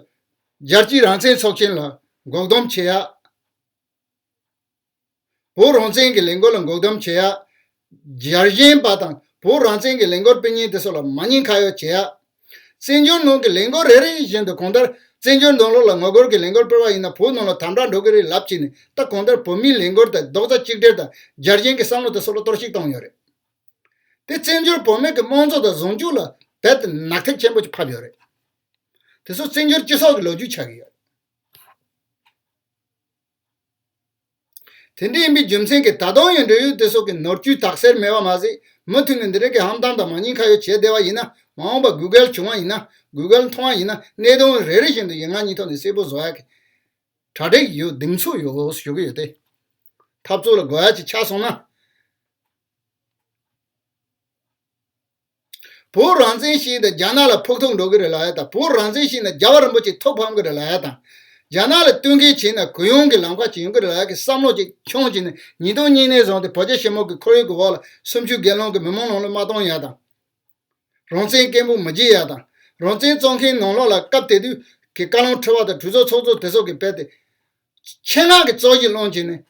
རྒྱལ་སྤྱིའི་རང་བཙན་ཚོགས་ཆེན་ལ་འགོག་སྡོམ་བྱེད་ཡ། བོད་རང་བཙན་གྱི་ལས་འགུལ་ལ་འགོག་སྡོམ་བྱེད་ཡ། རྒྱལ་ཞེན་པ་དང་བོད་རང་བཙན་གྱི་ལས་འགུལ་སྤེལ་མཁན་དེ་ཚོ་ལ་མ་ཉེས་ཁ་གཡོག་བྱེད་ཡ། བཙན་བྱོལ་ནང་གི་ལས་འགུལ་རེ་རེ་བཞིན་དུ་གང་ལྟར་བཙན་བྱོལ་ནང་ལོགས་ལ་ངོ་རྒོལ་གྱི་ལས་འགུལ་སྤེལ་བ་ཡིན་ན་བོད་ནང་ལ་དམ་དྲག་འགྲོ་གི་རེད་ལབ་བྱས་ནས། ད་གང་ལྟར་བོད་མིའི་ལས་འགུལ་དང་རྡོག་རྩ་གཅིག་སྒྲིལ་དང་རྒྱལ་ཞེན་གྱི་བསམ་བློ་དེ་ཚོ་ལ་གཏོར་བཤིག་བཏང་ཡོད་རེད། དེ་བཙན་བྱོལ་བོད་མི་གི་དམངས་གཙོ་དང་ཟུང་འཇུག་ལ་རྦད་དེ་ནག་ཐིག་ཆེན་པོ་ཅིག་ཕབ་ཡོད་རེད། དེ་ཚོ་བཙན་བྱོལ་སྤྱི་ཚོགས་ཀྱི་ལོ་རྒྱུས་ཆགས་ཀྱི་ཡོད་རེད། དེ་འདྲ་ཡིན་པའི་རྒྱུ་མཚན་གྱིས་ད་དུང་ཡང་འབྲེལ་ཡོད་དེ་ཚོ་གི་ནོར་བཅུད་དག་སེལ་མེད་པ་མ་ཟད། མུ་མཐུད་ནས་འདི་འདྲ་གི་ཧམ་གཏམ་དང་མ་ཉེས་ཁ་གཡོག་བྱས་བསྡད་པ་ཡིན་ན། མ་འོངས་པ་གུ་གལ་བྱུང་བ་ཡིན་ན། གུ་གལ་མཐོང་བ་ཡིན་ན། གནད་དོན་རེ་རེ་བཞིན་དུ་ཡིག་ངག་གཉིས་ཐོག་ནས་གསལ་པོ་བཟོ་ཡག་གི་གྲ་སྒྲིག་ཡོད། གདེང་ཚོད་ཡོད་ཞུ་གི་ཡོད་དེ། འཐབ་རྩོད་ལ་དགོས་ཡ་ཅིག་ཆགས་སོང་ན། བོད་རང་བཙན་ཞིག་དང་རྒྱ་ནག་ལ་ཕོག་ཐུག་འགྲོ་གི་རེད་ལབ་ཡ་དང་། བོད་རང་བཙན་ཞིག་ནས་རྒྱལ་བ་རིན་པོ་ཆེ་ཐུགས་ཕམ་གི་རེད་ལབ་ཡ་དང་། རྒྱ་ནག་ལ་བསྟུན་མཁས་བྱས་ན་གུ་ཡངས་ཀྱི་ལམ་ཁ་ཅིག་ཡོང་གི་རེད་ལབ་ཡ་གི་བསམ་བློ་ཅིག་འཁྱོངས་བྱས་ནས། ཉིས་སྟོང་གཉིས་ནས་བཟུང་སྟེ་བོད་རྒྱ་ཞི་མོལ་གྱི་ཁོར་ཡུག་གི་འོག་ལ་སུམ་ཅུ་སྒེར་ལངས་ཀྱི་མི་མང་ནང་ལ་མ་གཏོང་ཡ་དང་། རང་བཙན་སྐད་འབོད་མི་བྱེད་ཡ་དང་། རང་བཙན་རྩོད་མཁན་ནང་ལོགས་ལ་སྐབས་དེ་དུས་ཀྱི་བཀའ་བློན་ཁྲི་པ་དང་གྲོས་ཚོགས་ཚོགས་གཙོ་དེ་ཚོ་གིས་རྦད་དེ་ཆེད་མངགས་ཀྱི་རྩོད་གཞི་སློང་བྱས་ནས།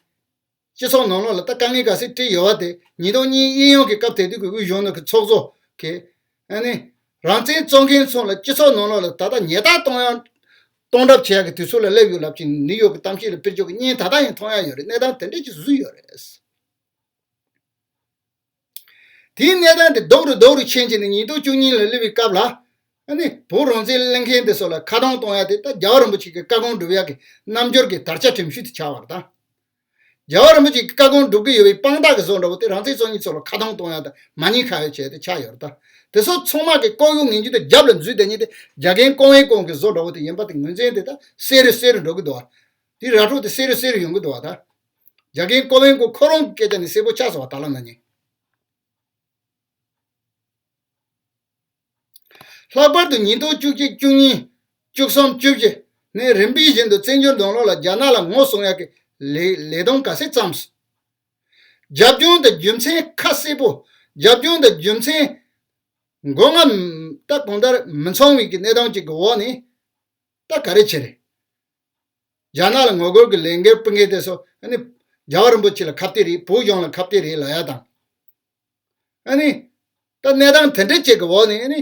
སྤྱི་ཚོགས་ནང་ལོགས་ལ་ད་དཀའ་ངལ་ག་ཚོད་འཕྲད་ཡོད་པ་དེ། ཉིས་སྟོང་གཉིས་གཡས་གཡོན་གྱི་སྐབས་དེ་དུས་ཀྱི་དབུས་གཞོན་ནུ་གི་ཚོགས་གཙོ་གིས་ཨ་ནི་རང་བཙན་རྩོད་མཁན་ཚོ་ལ་སྤྱི་ཚོགས་ནང་ལོགས་ལ་ད་ལྟ་ཉེས་རྡུང་གཏོང་ཡ། གཏོང་གྲབས་བྱེད་ཡ་གི་དུས་ཚོད་ལ་སླེབས་ཡོད་ལབ་ཀྱིན། ནིའུ་ཡོག་གི་གཏམ་བཤད་ལ་ཕེབས་ཕྱོགས་ཀྱི་བརྙན་ད་ལྟ་ཡང་མཐོང་ཡ་ཡོད་རེད། གནས་སྟངས་དེ་འདྲ་ཅིག་བཟོས་ཡོད་རེད། དེའི་གནས་སྟངས་དེ་རྡོག་རུ་རྡོག་རུ་ཕྱིན་བྱས་ནས་ཉིས་སྟོང་བཅུ་གཉིས་ལ་སླེབས་པའི་སྐབས་ལ། ཨ་ནི་བོད་རང་བཙན་གླེང་མཁན་དེ་ཚོ་ལ་ཁ་གདོང་གཏོང་ཡ་དེ་ད་རྒྱལ་བ་རིན་པོ་ཆེ་གི་བཀའ་དགོངས་སྒྲུབ་ཡ་གི་རྣམ་འགྱུར་གྱི་དར་ཆ་གྲིམ་ཤུལ་དེ་ཆགས་པ་རེད་ད། རྒྱལ་བ་རིན་པོ་ཆེ་གི་བཀའ་དགོངས་སྒྲུབ་ཀྱི་ཡོད་པའི་དཔང་རྟགས་ཀྱི་བཟོ་འདྲ་བོ་དེ་རང་བཙན་རྩོད་མཁན་ཚོ་ལ་ཁ་གདོང་གཏོང་ཡ་དང་མ་ཉེས་ཁ་གཡོག་བྱས་ཏེ་ཆགས་ཡོད་རེད་ད། དེ་ཚོ་ཚང་མ་གི་ལྐོག་གཡོ་ངན་ཇུས་དང་རྒྱབ་ལ་འཛུལ་བསྡད་མཁན་དེ་རྒྱ་རྒན་ཀོང་ཝེ་ཀོང་གི་བཟོ་འདྲ་བོ་དེ་ཡིན་པ་དེ་ངོས་འཛིན་དེ་ད་གསལ་རུ་གསལ་རུ་འགྲོ་གི་འདུག་བ། དེ་ར་འཕྲོད་དེ་གསལ་རུ་གསལ་རུ་ཡོང་གི་འདུག་བ་ད། རྒྱ་རྒན་ཀོང་ཝེ་ཀོང་ཁོ་རང་གི་སྐད་ཆ་ནི་གསལ་པོ་ཆགས་སོང་བ་ད་ལམ་ན་ནི། ལྷག་པར་དུ་ཉིས་སྟོང་བཅུ་གཅིག་བཅུ་གཉིས་བཅུ་གསུམ་བཅུ་བཞི་ནས་རིམ་པས་བཞིན་དུ་བཙན་བྱོལ་ནང་ལོགས་ལ་རྒྱ་ནག་ལ་ངོ་སྲུང་ཡག་གི་ལས་ལས་དོན་ག་ཚད་བརྩམས། རྒྱབ་ལྗོངས་དང་རྒྱུ་མཚན་ཁ་གསལ་པོ། རྒྱབ་ལྗོངས་དང་རྒྱུ་མཚན་མགོ་རྔ་ད་གང་ལྟར་མི་ཚང་བའི་གི་གནས་སྟངས་ཅིག་གི་འོག་ནས་ད་ག་རེ་བྱེད་རེད། རྒྱ་ནག་ལ་ངོ་རྒོལ་གྱི་ལས་འགུལ་སྤེལ་མཁན་དེ་ཚོ་ཨ་ནི་རྒྱལ་བ་རིན་པོ་ཆེ་ལ་ཁ་གཏད་རེད། བོད་གཞུང་ལ་ཁ་གཏད་རེད་ལབ་ཡ་དང་། ཨ་ནི་ད་གནས་སྟངས་དེ་འདྲ་ཅིག་གི་འོག་ནས་ཨ་ནི་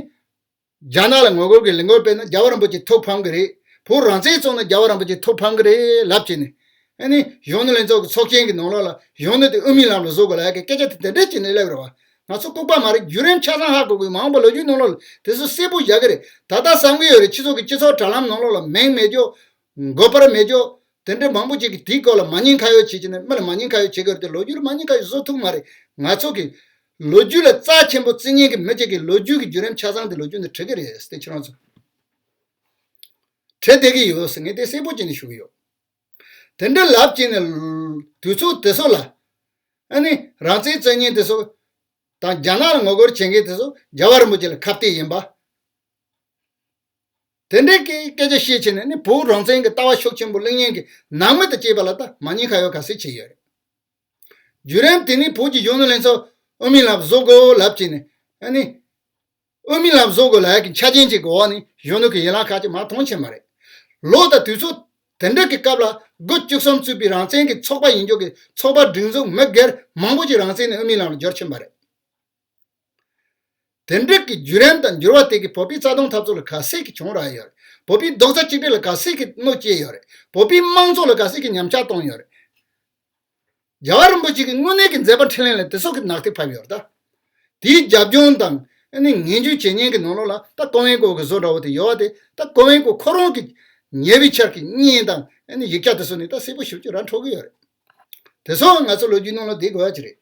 རྒྱ་ནག་ལ་ངོ་རྒོལ་གྱི་ལས་འགུལ་སྤེལ་ན་རྒྱལ་བ་རིན་པོ་ཆེ་ཐུགས་ཕམ་གི་རེད། བོད་རང་བཙན་རྩོད་ན་རྒྱལ་བ་རིན་པོ་ཆེ་ཐུགས་ཕམ་གི་རེད་ལབ་བྱས་ནས་ཨ་ནི་གཞོན་ནུ་ལྷན་ཚོགས་ཀྱི་ཚོགས་ཆེན་གྱི་ནང་ལོགས་ལ་གཞོན་ནུ་དེ་དབུ་མའི་ལམ་ལ་བཟོ་དགོས་ལབ་ཡ་གི་སྐད་ཆ་དེ་དེ་འདྲ་བྱས་ནས་སླེབས་རེད་བ། ང་ཚོ་ལྐུགས་པ་མ་རེད། བརྒྱུད་རིམ་ཆ་ཚང་ཧ་གོ་དགོས། མ་འོངས་པ་ལོ་རྒྱུས་ནང་ལོགས་ལ་དེ་ཚོ་གསལ་པོ་བཞག་གི་རེད། ད་ལྟ་བསམ་གི་ཡོད་རེད། སྤྱི་ཚོགས་ཀྱི་སྤྱི་ཚོགས་དྲ་ལམ་ནང་ལོགས་ལ་མིང་མེད་ཅོག་འགོད་པར་མེད་ཅོག་དེ་འདྲའི་མང་པོ་ཅིག་གིས་དེའི་སྐོར་ལ་མ་ཉེས་ཁ་གཡོག་བྱེད་ཀྱི་ནས་མི་ལ་མ་ཉེས་ཁ་གཡོག་བྱེད་དགོས་རེད་དེ། ལོ་རྒྱུས་ལ་མ་ཉེས་ཁ་གཡོག་བཟོ་ཐུབ་མ་རེད། ང་ཚོ་གི་ལོ་རྒྱུས་ལ་རྩ་ཆེན་པོ་བརྩི་མཁན་གྱི་མི་གཅིག་གིས་ལོ་རྒྱུས་ཀྱི་བརྒྱུད་རིམ་ཆ་ཚང་དེ་ལོ་རྒྱུས་ནས་བྲི་གི་རེད་ཟེར་ཏེ་ཁྱེད་རང་ཚོ་བྲི་བསྡད་ཀྱི་ཡོད་ཟེར་ངས་དེ་གསལ་པོ་བྱས་ནས་ཞུ་གི་ཡོད། དེ་འདྲ་ལབ་བྱས་ནས་དུས་ཚོད་དེ་ཚོ་ལ་ཨ་ནི་རང་བཙན་རྩོད་མཁན་དེ་ཚོ་དང་རྒྱ་ནག་ལ་ངོ་རྒོལ་བྱེད་མཁན་དེ་ཚོ་རྒྱལ་བ་རིན་པོ་ཆེ་ལ་ཁ་གཏད་ཡིན་པ། དེ་འདྲའི་སྐད་སྐད་ཆ་བཤད་བྱས་ནས་ནི་བོད་རང་བཙན་གྱི་ལྟ་བ་ཤུགས་ཆེན་པོ་གླེང་མཁན་གྱི་ནང་མི་དང་བཅས་པ་ལ་ད་མ་ཉེས་ཁ་གཡོག་ག་ཚད་བྱས་ཡོད་རེད། བརྒྱུད་རིམ་དེ་ནི་བོད་ཀྱི་གཞོན་ནུ་ལྷན་ཚོགས་དབུ་མའི་ལམ་བཟོ་དགོས་ལབ་བྱས་ནས་ཨ་ནི་དབུ་མའི་ལམ་བཟོ་དགོས་ལབ་ཡ་གི་ཆ་རྐྱེན་ཅིག་གི་འོག་ནས་གཞོན་ནུ་གི་ཡན་ལག་ཁག་ཅིག་མར་མཐོང་ཕྱིན་པ་རེད། ལོ་དང་དུས་ཚོད་དེ་འདྲ་གི་སྐབས་ལ་དགུ་བཅུ་གསུམ་གཙོས་པའི་རང་བཙན་གྱི་ཚོགས་པ་ཡིན་རྒྱུ་གི་ཚོགས་པ་སྒྲིག་འཛུགས་མི་སྒེར་མང་པོ་ཅིག་རང་བཙན་ནས་དབུ་མའི་ལམ་ལ་འབྱོར་ཕྱིན་པ་རེད། དེ་འདྲ་གི་བརྒྱུད་རིམ་དང་འགྱུར་བ་དེ་གིས་བོད་པའི་རྩ་དོན་འཐབ་རྩོད་ལ་ག་ཚད་ཀྱི་གྱོང་རག་ཡོད་རེད། བོད་པའི་རྡོག་རྩ་གཅིག་སྒྲིལ་ལ་ག་ཚད་ཀྱི་གནོད་སྐྱེལ་ཡོད་རེད། བོད་པའི་དམངས་གཙོ་ལ་ག་ཚད་ཀྱི་ཉམས་ཆག་བཏང་ཡོད་རེད། རྒྱལ་བ་རིན་པོ་ཆེ་གི་དངོས་གནས་ཀྱི་མཛད་པ་འཕྲིན་ལས་ལ་དེ་ཚོ་གི་ནག་ཐིག་ཕབ་ཡོད་རེད་ད། དེའི་རྒྱབ་ལྗོངས་དང་ཨ་ནི་ངན་ཇུས་བྱེད་མཁན་གྱི་ནང་ལོགས་ལ་ད་ཀོང་ཝེ་ཀོ་གི་བཟོ་འདྲ་བོ་དེ་ཡོད་པ་དེ། ད་ཀོང་ཝེ་ཀོ་ཁོ་རང་གི་ཉེ་བའི་ཆར་གྱི་བརྙན་དང་ཨ་ནི་ཡིག་ཆ་དེ་ཚོ་ནི་ད་གསལ་པོ་ཞེ་པོ་ཅིག་ར་འཕྲོད་ཀྱི་ཡོད་རེད། དེ་ཚོ་ང་ཚོ་ལོ་རྒྱུས་ནང་ལ་བསྡད་དགོས་ཡ་ཅིག་རེད།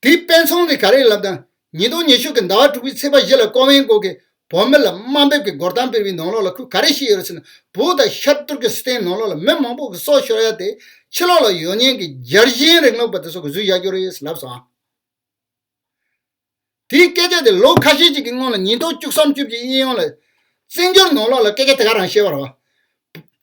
དེའི་དཔེ་མཚོན་དེ་ག་རེ་ལབ་ན། ཉིས་སྟོང་ཉི་ཤུ་གི་ཟླ་བ་དྲུག་པའི་ཚེས་པ་བཞི་ལ་ཀོང་ཝེ་ཀོ་གིས་བོད་མི་ལ་དམའ་འབེབས་ཀྱི་རྒོལ་གཏམ་སྤེལ་བའི་ནང་ལོགས་ལ་ཁོས་ག་རེ་བཤད་ཡོད་རེད་ཟེར་ན། བོད་དང་ཤར་ཏུར་གི་སི་ཐན་ནང་ལོགས་ལ་མི་མང་པོ་གི་སྲོག་ཤོར་ཡ་དེ་ཕྱི་ལོགས་ལ་ཡོད་མཁན་གྱི་རྒྱལ་ཞེན་རིང་ལུགས་པ་དེ་ཚོ་གིས་བཟོས་བཞག་རྒྱུ་རེད་ལབ་སོང་། དེའི་སྐད་ཆ་དེ་ལོ་ཁ་ཤས་ཅིག་གི་སྔོན་ལ་ཉིས་སྟོང་བཅུ་གསུམ་བཅུ་བཞི་གཡས་གཡོན་ལ་བཙན་བྱོལ་ནང་ལོགས་ལ་སྐད་ཆ་དེ་ག་རང་བཤད་པ་རེད་བ།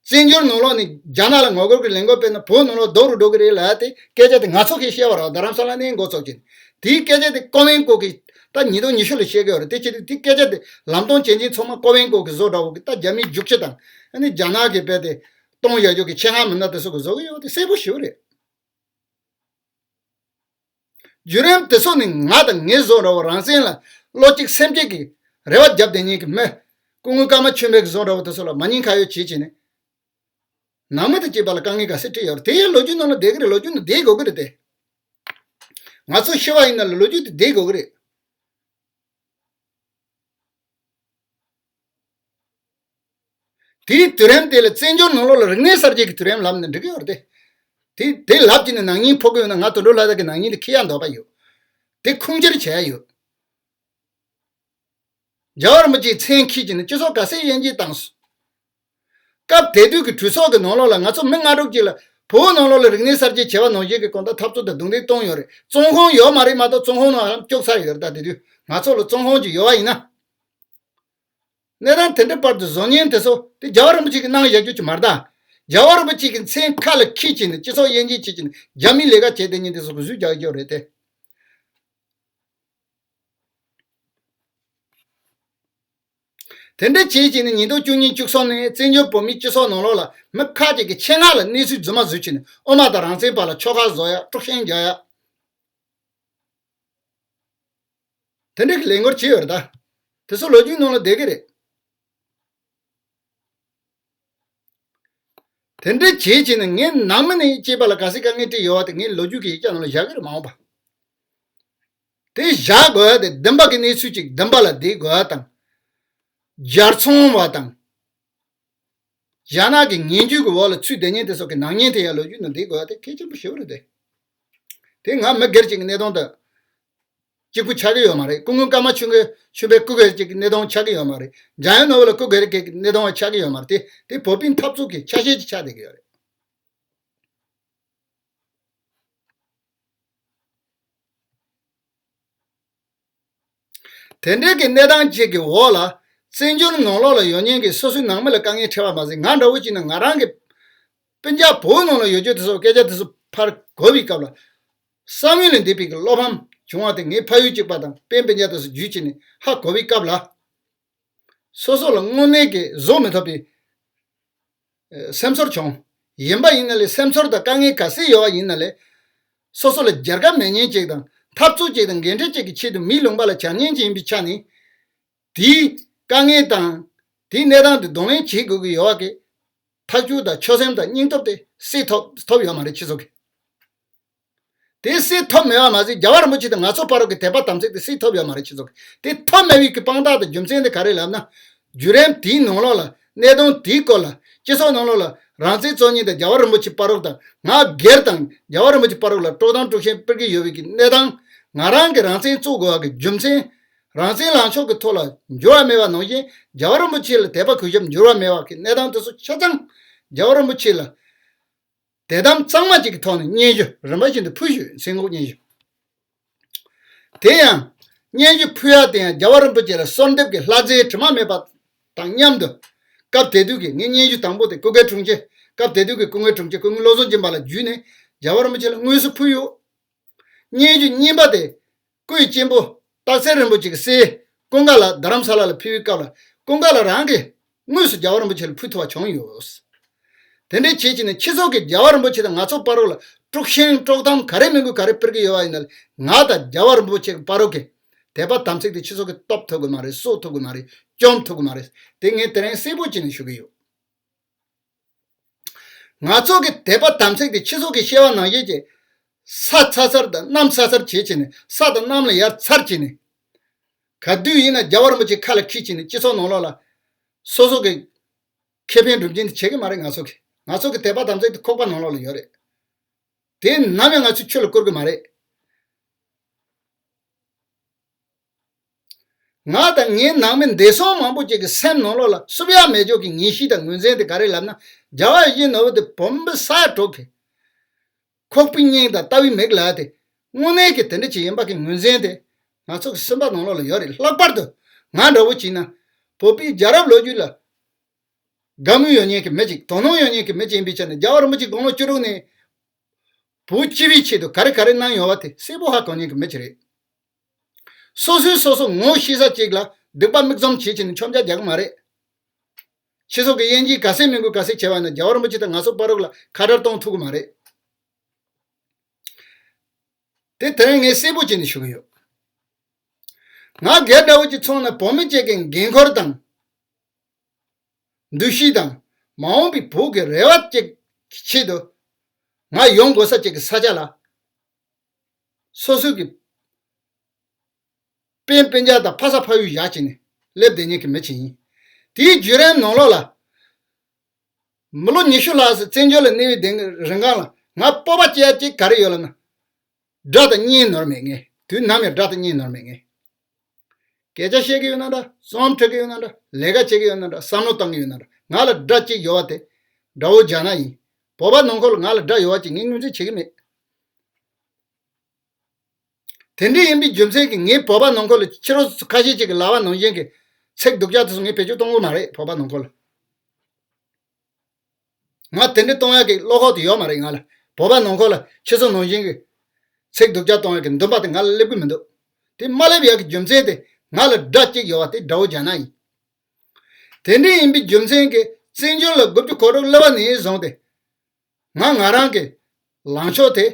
བཙན་བྱོལ་ནང་ལོགས་ནས་རྒྱ་ནག་ལ་ངོ་རྒོལ་གྱི་ལས་འགུལ་སྤེལ་ན་བོད་ནང་ལོགས་སྡུག་རུ་འགྲོ་གི་རེད་ལབ་ཡ་དེ་སྐད་ཆ་དེ་ང་ཚོ་གིས་བཤད་པ་རེད་བ། རྡ་རམ་ས་ལ་ནས་འགོ་ཚུགས་ཀྱིན། དེའི་སྐད་ཆ་དེ་ཀོང་ཝེ་ཀོ་གིས་ད་ཉིས་སྟོང་ཉི་ཤུ་ལ་བཤད་གི་ཡོད་རེད། དེ་བྱས་དུས་དེའི་སྐད་ཆ་དེ་ལམ་སྟོན་བྱེད་མཁན་ཚང་མ་ཀོང་ཝེ་ཀོ་གིས་བཟོ་འདྲ་བོ་གི་ད་རྒྱ་མིའི་རྒྱུག་ཁྱི་དང་ཨ་ནི་རྒྱ་ནག་གི་རྦད་དེ་གཏོང་བཞག་རྒྱུ་གི་ཆེད་མངགས་མི་སྣ་དེ་ཚོ་གིས་བཟོ་གི་ཡོད་དེ་གསལ་པོ་ཞེ་པོ་རེད། བརྒྱུད་རིམ་དེ་ཚོ་ནི་ང་དང་ངའི་བཟོ་འདྲ་བོ་རང་བཙན་ལ་བློ་གཅིག་སེམས་གཅིག་གིས་རེ་བ་བརྒྱབ་བསྡད་མཁན་གྱི་མི། སྐུ་ངོ་ཀརྨ་ཆོས་འཕེལ་གྱི་བཟོ་འདྲ་བོ་དེ་ཚོ་ལ་མ་ཉེས་ཁ་གཡོག་བྱེད་བྱས་ནས། ནང་མི་དང་བཅས་པ་ལ་དཀའ་ངལ་ག་ཚད་འཕྲད་ཡོད་རེད། དེ་ཡང་ལོ་རྒྱུས་ནང་ལ་བསྡད་ཀྱི་རེད། ལོ་རྒྱུས་ནང་བསྡད་དགོས་ཀྱི་རེད་དེ། ང་ཚོ་ཤི་བ་ཡིན་ན་ལ་ལོ་རྒྱུས་དེ་བསྡད་དགོས་ཀྱི་རེད། དེའི་དུས་རིམ་དེ་ལ་བཙན་བྱོལ་ནང་ལོགས་ལ་རིག་གནས་གསར་བརྗེ་གི་དུས་རིམ་ལབ་ན་འགྲིག་གི་ཡོད་རེད་དེ། དེ་དེ་ལབ་ཀྱི་ནས་ནག་ཉེས་ཕོག་གི་ཡོད་ན་ང་དོན་གྲུབ་ལྷ་དར་གི་ནག་ཉེས་དེ་འཁྱེར་ཡ་འདོད་པ་ཡོད། དེ་ཁུངས་སྐྱེལ་བྱས་ཡོད། རྒྱལ་བ་རིན་པོ་ཆེའི་མཚན་འཁྱེར་གྱི་ནས་སྤྱི་ཚོགས་ག་ཚད་དབྱེ་འབྱེད་བཏང་སོང་། སྐབས་དེ་དུས་ཀྱི་གྲོས་ཚོགས་ཀྱི་ནང་ལོགས་ལ་ང་ཚོ་མི་ལྔ་དྲུག་ཅིག་ལ་བོད་ནང་ལོགས་ལ་རིག་གནས་གསར་བརྗེ་བྱས་པ་ནང་བཞིན་གྱི་གང་ལྟར་འཐབ་རྩོད་དང་རྡུང་རྡེག་གཏོང་ཡོད་རེད། བཙོན་ཁང་ཡོད་མ་རེད་མ་གཏོགས་བཙོན་ཁང་ནང་ཧ་ལམ་བཅུག་ཚར་ཡོད་རེད། ད་དེ་དུས་ང་ཚོ་ལ་བཙོན་ཁང་ཅིག་ཡོད་པ་ཡིན་ན། གནས་སྟངས་དེ་འདྲའི་བར་དུ་བཟོ་མཁན་དེ་ཚོ་དེ་རྒྱལ་བ་རིན་པོ་ཆེ་གིས་གནང་བཞག་རྒྱུ་ཅིག་མ་རེད་ད། རྒྱལ་བ་རིན་པོ་ཆེ་གི་མཚན་ཁ་ལ་འཁྱེར་བྱས་ནས་སྤྱི་ཚོགས་དབྱེ་འབྱེད་བྱེད་བྱས་ནས་རྒྱ་མིའི་ལས་ཀ་བྱས་བསྡད་མཁན་དེ་ཚོ་གིས་བཟོས་བཞག་རྒྱུ་རེད་དེ། དེ་འདྲ་བྱས་བྱས་ནས་ཉིས་སྟོང་བཅུ་གཉིས་བཅུ་གསུམ་ནས་བཙན་བྱོལ་བོད་མིའི་སྤྱི་ཚོགས་ནང་ལོགས་ལ་མི་ཁག་ཅིག་གིས་ཆེད་མངགས་ལ་གནས་ཚུལ་རྫུན་མ་བཟོས་བྱས་ནས་དབུ་མ་དང་རང་བཙན་བར་ལ་ཆོལ་ཁ་བཟོ་ཡ། དཀྲུག་ཤིང་རྒྱག་ཡ། དེ་འདྲ་གི་ལས་འགུལ་བྱས་ཡོད་རེད་ད། དེ་ཚོ་ལོ་རྒྱུས་ནང་ལ་བསྡད་ཀྱི་རེད། དེ་འདྲ་བྱས་བྱས་ནས་ངས་ནང་མི་ནས་སྐྱེས་པ་ལ་ག་ཚད་དཀའ་ངལ་འཕྲད་ཡོད་པ་དེ་ངས་ལོ་རྒྱུས་ཀྱི་ཡིག་ཆ་ནང་ལ་བཞག་གི་རེད། མ་འོངས་པ། དེ་བཞག་དགོས་ཡ་དེ་བདེན་པ་གི་གནས་ཚུལ་ཅིག་བདེན་པ་ལ་བསྡད་དགོས་ཡ་དང་། སྦྱར་ཚོང་བ་དང་། རྒྱ་ནག་གི་ངན་ཇུས་ཀྱི་འོག་ལ་ཚུད་བསྡད་མཁན་དེ་ཚོ་གི་ནག་ཉེས་དེ་ཡ་ལོ་རྒྱུས་ནང་བསྡད་དགོས་ཡ་དེ་གལ་ཆེན་པོ་ཞེ་པོ་རེད་དེ། དེ་ང་མི་སྒེར་གཅིག་གི་གནས་སྟངས་དང་། གཅིག་པུ་ཆགས་ཀྱི་ཡོད་མ་རེད། སྐུ་ངོ་ཀརྨ་ཆོས་འཁོར་ཆོས་འཕེལ་སྐུ་སྒེར་གཅིག་གི་གནས་སྟངས་ཆགས་ཀྱི་ཡོད་མ་རེད། འཇམ་དབྱངས་ནོར་བུ་ལགས་སྐུ་སྒེར་གྱི་གནས་སྟངས་ཆགས་ཀྱི་ཡོད་མ་རེད་དེ། དེ་བོད་པའི་འཐབ་རྩོད་ཀྱི་ཆ་ཤས་ཅིག་ཆགས་བསྡད་ཀྱི་ཡོད་རེད། དེ་འདྲའི་གི་གནས་སྟངས་ཅིག་གི་འོག་ལ། བཙན་བྱོལ་ནང་ལོགས་ལ་ཡོད་མཁན་གྱི་སོ་སོའི་ནང་མི་ལ་དཀའ་ངལ་འཕྲད་པ་མ་ཟད། ང་འདྲ་བོ་ཅིག་ན་ང་རང་གི་སྤུན་ཀྱག་བོད་ནང་ལ་ཡོད་རྒྱུ་དེ་ཚོ་སྐད་ཆ་དེ་ཚོ་ཕར་གོ་བའི་སྐབས་ལ། བསམ་ཡུལ་ལས་འདས་པའི་གི་བློ་ཕམ་བྱུང་བ་དེ། ངའི་ཕ་ཡུལ་གཅིག་པ་དང་སྤུན་སྤུན་ཀྱག་དེ་ཚོ་བརྒྱུད་བྱས་ནས་ཧ་གོ་བའི་སྐབས་ལ། སོ་སོ་ལ་དངོས་གནས་ཀྱི་བཟོད་མི་ཐུབ་པའི་སེམས་ཚོར་བྱུང་། ཡིན་པ་ཡིན་ན་ལས། སེམས་ཚོར་དང་དཀའ་ངལ་ག་ཚད་ཡོད་པ་ཡིན་ན་ལས། སོ་སོ་ལ་རྒྱལ་ཁ་མེད་མཁན་ཅིག་དང་འཐབ་རྩོད་ཅིག་དང་འགན་འཁྲི་ཅིག་གི་ཆེད་དུ་མིའི་ལུང་པ་ལ་བྱ་ཉན་ཅིག་ཡིན་པའི་ཆ་ནས། དེའི་དཀའ་ངལ་དང་། དེའི་གནས་སྟངས་དེ་གདོང་ལེན་བྱེད་དགོས་ཀྱི་ཡོད་པ་གི་ཐག་གཅོད་དང་ཆོད་སེམས་དང་སྙིང་སྟོབས་དེ་སེལ་ཐོབ་ཐོབ་ཡོད་མ་རེད་ཁྱེད་ཚོ་གི། དེ་སེལ་ཐོབ་མེད་པ་མ་ཟད། རྒྱལ་བ་རིན་པོ་ཆེ་དང་ང་ཚོ་བར་གྱི་དད་པ་དམ་ཚིག་དེ་སེལ་ཐོབ་ཡོད་མ་རེད་ཁྱེད་ཚོ་གི། དེ་ཐོབ་མེད་པའི་གི་དཔང་རྟགས་དང་རྒྱུ་མཚན་དེ་ག་རེ་ལབ་ན། བརྒྱུད་རིམ་དེའི་ནང་ལོགས་ལ། གནད་དོན་དེའི་སྐོར་ལ། སྤྱི་ཚོགས་ནང་ལོགས་ལ་རང་བཙན་རྩོད་མཁན་དང་རྒྱལ་བ་རིན་པོ་ཆེ་བར་རོགས་དང་། ང་སྒེར་དང་རྒྱལ་བ་རིན་པོ་ཆེ་བར་རོགས་ལ་དཀྲོག་གཏམ་དཀྲོག་ཤན་སྤེལ་གྱི་ཡོད་པའི་གི་གནས་སྟངས། ང་རང་གི་རང་བཙན་རྩོད་དགོས་པ་གི་རྒྱུ་མཚན། རང་བཙན་ལངས་ཕྱོགས་ཀྱི་ཐོག་ལ་འགྱུར་བ་མེད་པ་ནང་བཞིན། རྒྱལ་བ་རིན་པོ་ཆེ་ལ་དད་པ་གུས་ཞབས་འགྱུར་བ་མེད་པ་གི་གནས་སྟངས་དེ་ཚོ་ཆ་ཚང་རྒྱལ་བ་རིན་པོ་ཆེ་ལ་དད་དམ་གཙང་མ་ཅིག་གི་ཐོག་ནས་སྙན་ཞུ་རིམ་པ་བཞིན་དུ་ཕུལ་ཞུ། མཚན་འགོག་སྙན་ཞུ། དེ་ཡང་། སྙན་ཞུ་ཕུལ་ཡ་དེ་ཡང་རྒྱལ་བ་རིན་པོ་ཆེ་ལ་གསོལ་འདེབས་ཀྱི་ལྷ་རྫས་དྲི་མ་མེད་པ་དང་མཉམ་དུ། སྐབས་དེ་དུས་ཀྱི་ངའི་སྙན་ཞུ་དང་པོ་དེ་སྐུ་སྒེར་དྲུང་ཆེ། སྐབས་དེ་དུས་ཀྱི་སྐུ་ངོ་དྲུང་ཆེ་སྐུ་ངོ་བློ་བཟང་སྦྱིན་པ་ལ་བརྒྱུད་ནས་རྒྱལ་བ་རིན་པོ་ཆེ་ལ་དངོས་སུ་ཕུལ་ཡོད། སྙན་ཞུ་གཉིས་པ་དེ། སྐུའི་གཅེན་པོ་སྟག་འཚེར་རིན་པོ་ཆེ་གི་སྲས་ཀུན་དགའ་ལགས་རྡ་རམ་ས་ལ་ལ་ཕེབས་པའི་སྐབས་ལ། ཀུན་དགའ་ལགས་རང་གིས་དངོས་སུ་རྒྱལ་བ་རིན་པོ་ཆེ་ལ་ཕུལ་ཐུབ་པ་བྱུང་ཡོད། དེ་འདྲའི་བྱེད་ཀྱི་ནི་ཁྱེད་ཚོ་གིས་རྒྱལ་བ་རིན་པོ་ཆེ་དང་ང་ཚོ་བར་རོགས་ལ་དཀྲུག་ཤིང་དཀྲོག་གཏམ་ག་རེ་མི་དགོས་ག་རེ་སྤེལ་གྱི་ཡོད་པ་ཡིན་ན། ང་དང་རྒྱལ་བ་རིན་པོ་ཆེ་གི་བར་རོགས་ཀྱི་དད་པ་དམ་ཚིག་དེ་ཁྱེད་ཚོ་གིས་སྟོབས་ཐུབ་གི་མ་རེད། གསོ་ཐུབ་གི་མ་རེད། བཅོམ་ཐུབ་གི་མ་རེད། དེ་ངས་དེ་རིང་གསལ་པོ་བྱས་ནས་ཞུ་གི་ཡོད། ང་ཚོ་གི་དད་པ་དམ་ཚིག་དེ་ཁྱེད་ཚོ་གི་བཤད་པ་ནང་བཞིན་གྱི་ས་ཚ་ཚར་དང་གནམ་ཚ་ཚར་བྱེད་བྱས་ནས། ས་དང་གནམ་ལ་ཡར་ཚར་བྱས་ནས། ག་དུས་ཡིན་ན་རྒྱལ་བ་རིན་པོ་ཆེ་ཁ་ལ་འཁྱེར་བྱས་ནས་སྤྱི་ཚོགས་ནང་ལོགས་ལ་སོ་སོ་གི་ཁེ་ཕན་སྒྲུབ་ཀྱིན་དེ་བྱེད་ཀྱི་མ་རེད། ང་ཚོ་གི་ང་ཚོ་གི་དད་པ་དམ་ཚིག་དེ་ཁོག་པ་ནང་ལོགས་ལ་ཡོད་རེད། དེ་ནམ་ཡང་ང་ཚོས་ཆོས་ལ་བཀུར་གྱི་མ་རེད། ང་དང་ངའི་ནང་མི་འདས་སོང་མང་པོ་ཅིག་གི་སེམས་ནང་ལོགས་ལ་བསུབ་ཡག་མེད་ཅོག་གི་ངེས་ཤེས་དང་ངོས་འཛིན་དེ་ག་རེ་ལབ་ན། རྒྱལ་བ་ཡིད་བཞིན་ནོར་བུ་དེ་བོད་མི་ས་ཡ་དྲུག་གི་ཁོག་པའི་སྙིང་དང་ལྟ་བའི་མིག་ལ་དེ། དངོས་གནས་ཀྱི་དེ་འདྲ་ཅིག་ཡིན་པ་གི་ངོས་འཛིན་དེ་ང་ཚོ་གི་སེམས་པ་ནང་ལོགས་ལ་ཡོད་རེད། ལྷག་པར་དུ་ང་འདྲ་བོ་བྱས་ན། བོད་པའི་རྒྱལ་རབས་ལོ་རྒྱུས་ལ་དགའ་མོས་ཡོད་མཁན་གྱི་མི་ཅིག་དོ་སྣང་ཡོད་མཁན་གྱི་མི་ཅིག་ཡིན་པའི་ཆ་ནས། རྒྱལ་བ་རིན་པོ་ཆེ་དགུང་ལོ་བཅུ་དྲུག་ནས་བོད་སྤྱི་པའི་ཆེད་དུ་ག་རེ་ག་རེ་གནང་ཡོད་པ་དེ་གསལ་པོ་ཧ་གོ་མཁན་གྱི་མི་ཅིག་རེད། སོ་སོས་སོ་སོ་ངོ་ཤེས་ས་ཅིག་ལ་སྡིག་པ་མིག་བཙུམ་བྱེད་བྱས་ནས་མཆོང་རྒྱག་རྒྱག་གི་མ་རེད། ཁྱེད་ཚོ་གི་དབྱེ་འབྱེད་ག་ཚད་མི་དགོས་ག་ཚད་བྱས་པ་ན། རྒྱལ་བ་རིན་པོ་ཆེ་དང་ང་ཚོ་བར་རོགས་ལ་ཁ་བྲལ་གཏོང་ཐུབ་ཀྱི་མ་རེད། དེ་དེ་རིང་ངས་གསལ་པོ་བྱས་ནས་ཞུ་གི་ཡོད། ང་སྒེར་འདྲ་བོ་ཅིག་མཚོན་ན། བོད་མི་གཅིག་གི་འགན་ཁུར་དང་། འདུ་ཤེས་དང་། མ་འོངས་པའི་བོད་ཀྱི་རེ་བ་ཅིག་གི་ཆེད་དུ། ང་ཡོང་དགོས་ས་ཅིག་གི་ས་ཆ་ལ། སོ་སོ་གི་སྤུན་སྤུན་ཀྱག་དང་ཕ་ས་ཕ་ཡུལ་བཞག་བྱས་ནས་སླེབས་བསྡད་མཁན་གྱི་མི་ཅིག་ཡིན། དེའི་བརྒྱུད་རིམ་ནང་ལོགས་ལ། མི་ལོ་ཉི་ཤུ་ལྷག་ཙམ་བཙན་བྱོལ་ལ་གནས་པའི་དེ་རིང་གང་ལ། ང་སྤོབས་པ་སྐྱེ་ཡ་གཅིག་ག་རེ་ཡོད་ལབ་ན། དགྲ་དང་གཉེན་ནོར་མེད་ངས། དུས་ནམ་ཡང་དགྲ་དང་གཉེན་ནོར་མེད་ངས། སྐད་ཆ་བཤད་ཀྱི་ཡོད་ན་འདྲ། རྩོམ་འབྲི་གི་ཡོད་ན་འདྲ། ལས་ཀ་བྱེད་ཀྱི་ཡོད་ན་འདྲ། བསམ་བློ་བཏང་གི་ཡོད་ན་འདྲ། ང་ལ་དགྲ་གཅིག་ཡོད་པ་དེ་དགྲ་བོ་རྒྱ་ནག་ཡིན། བོད་པ་ནང་ཁུལ་ལ་ང་ལ་དགྲ་ཡོད་པ་ཅིག་ངས་ངོས་འཛིན་བྱེད་ཀྱི་མེད། དེ་འདྲ་ཡིན་པའི་རྒྱུ་མཚན་གྱིས་ངས་བོད་པ་ནང་ཁུལ་ལ་ཕྱི་རོལ་ཁ་ཤས་ཅིག་གིས་ལབ་པ་ནང་བཞིན་གྱི་ཚིག་སྡུག་ཅག་དེ་ཚོ་ངས་བེད་སྤྱོད་གཏོང་གི་མ་རེད། བོད་པ་ནང་ཁུལ་ལ། ང་དེ་འདྲ་གཏོང་ཡག་གི་བློ་ཁོག་དེ་ཡོད་མ་རེད་ང་ལ། བོད་པ་ནང་ཁུལ་ལ་ཁྱེད་ཚོ་ནང་བཞིན་གྱི་ཚིག་སྡུག་ཅག་གཏོང་ཡག་གི་འདུན་པ་དེ་ང་ལ་སླེབས་ཀྱི་མི་འདུག་དེ་མ་སླེབས་ཡག་གི་རྒྱུ་མཚན་དེ། ང་ལ་དགྲ་གཅིག་ཡོད་པ་དེ་དགྲ་བོ་རྒྱ་ནག་ཡིན། དེ་འདྲ་ཡིན་པའི་རྒྱུ་མཚན་གྱིས་བཙན་བྱོལ་ལ་དགུ་བཅུ་གོ་དྲུག་སླེབས་པ་ནས་བཟུང་སྟེ། ང་ང་རང་གི་ལངས་ཕྱོགས་དེ།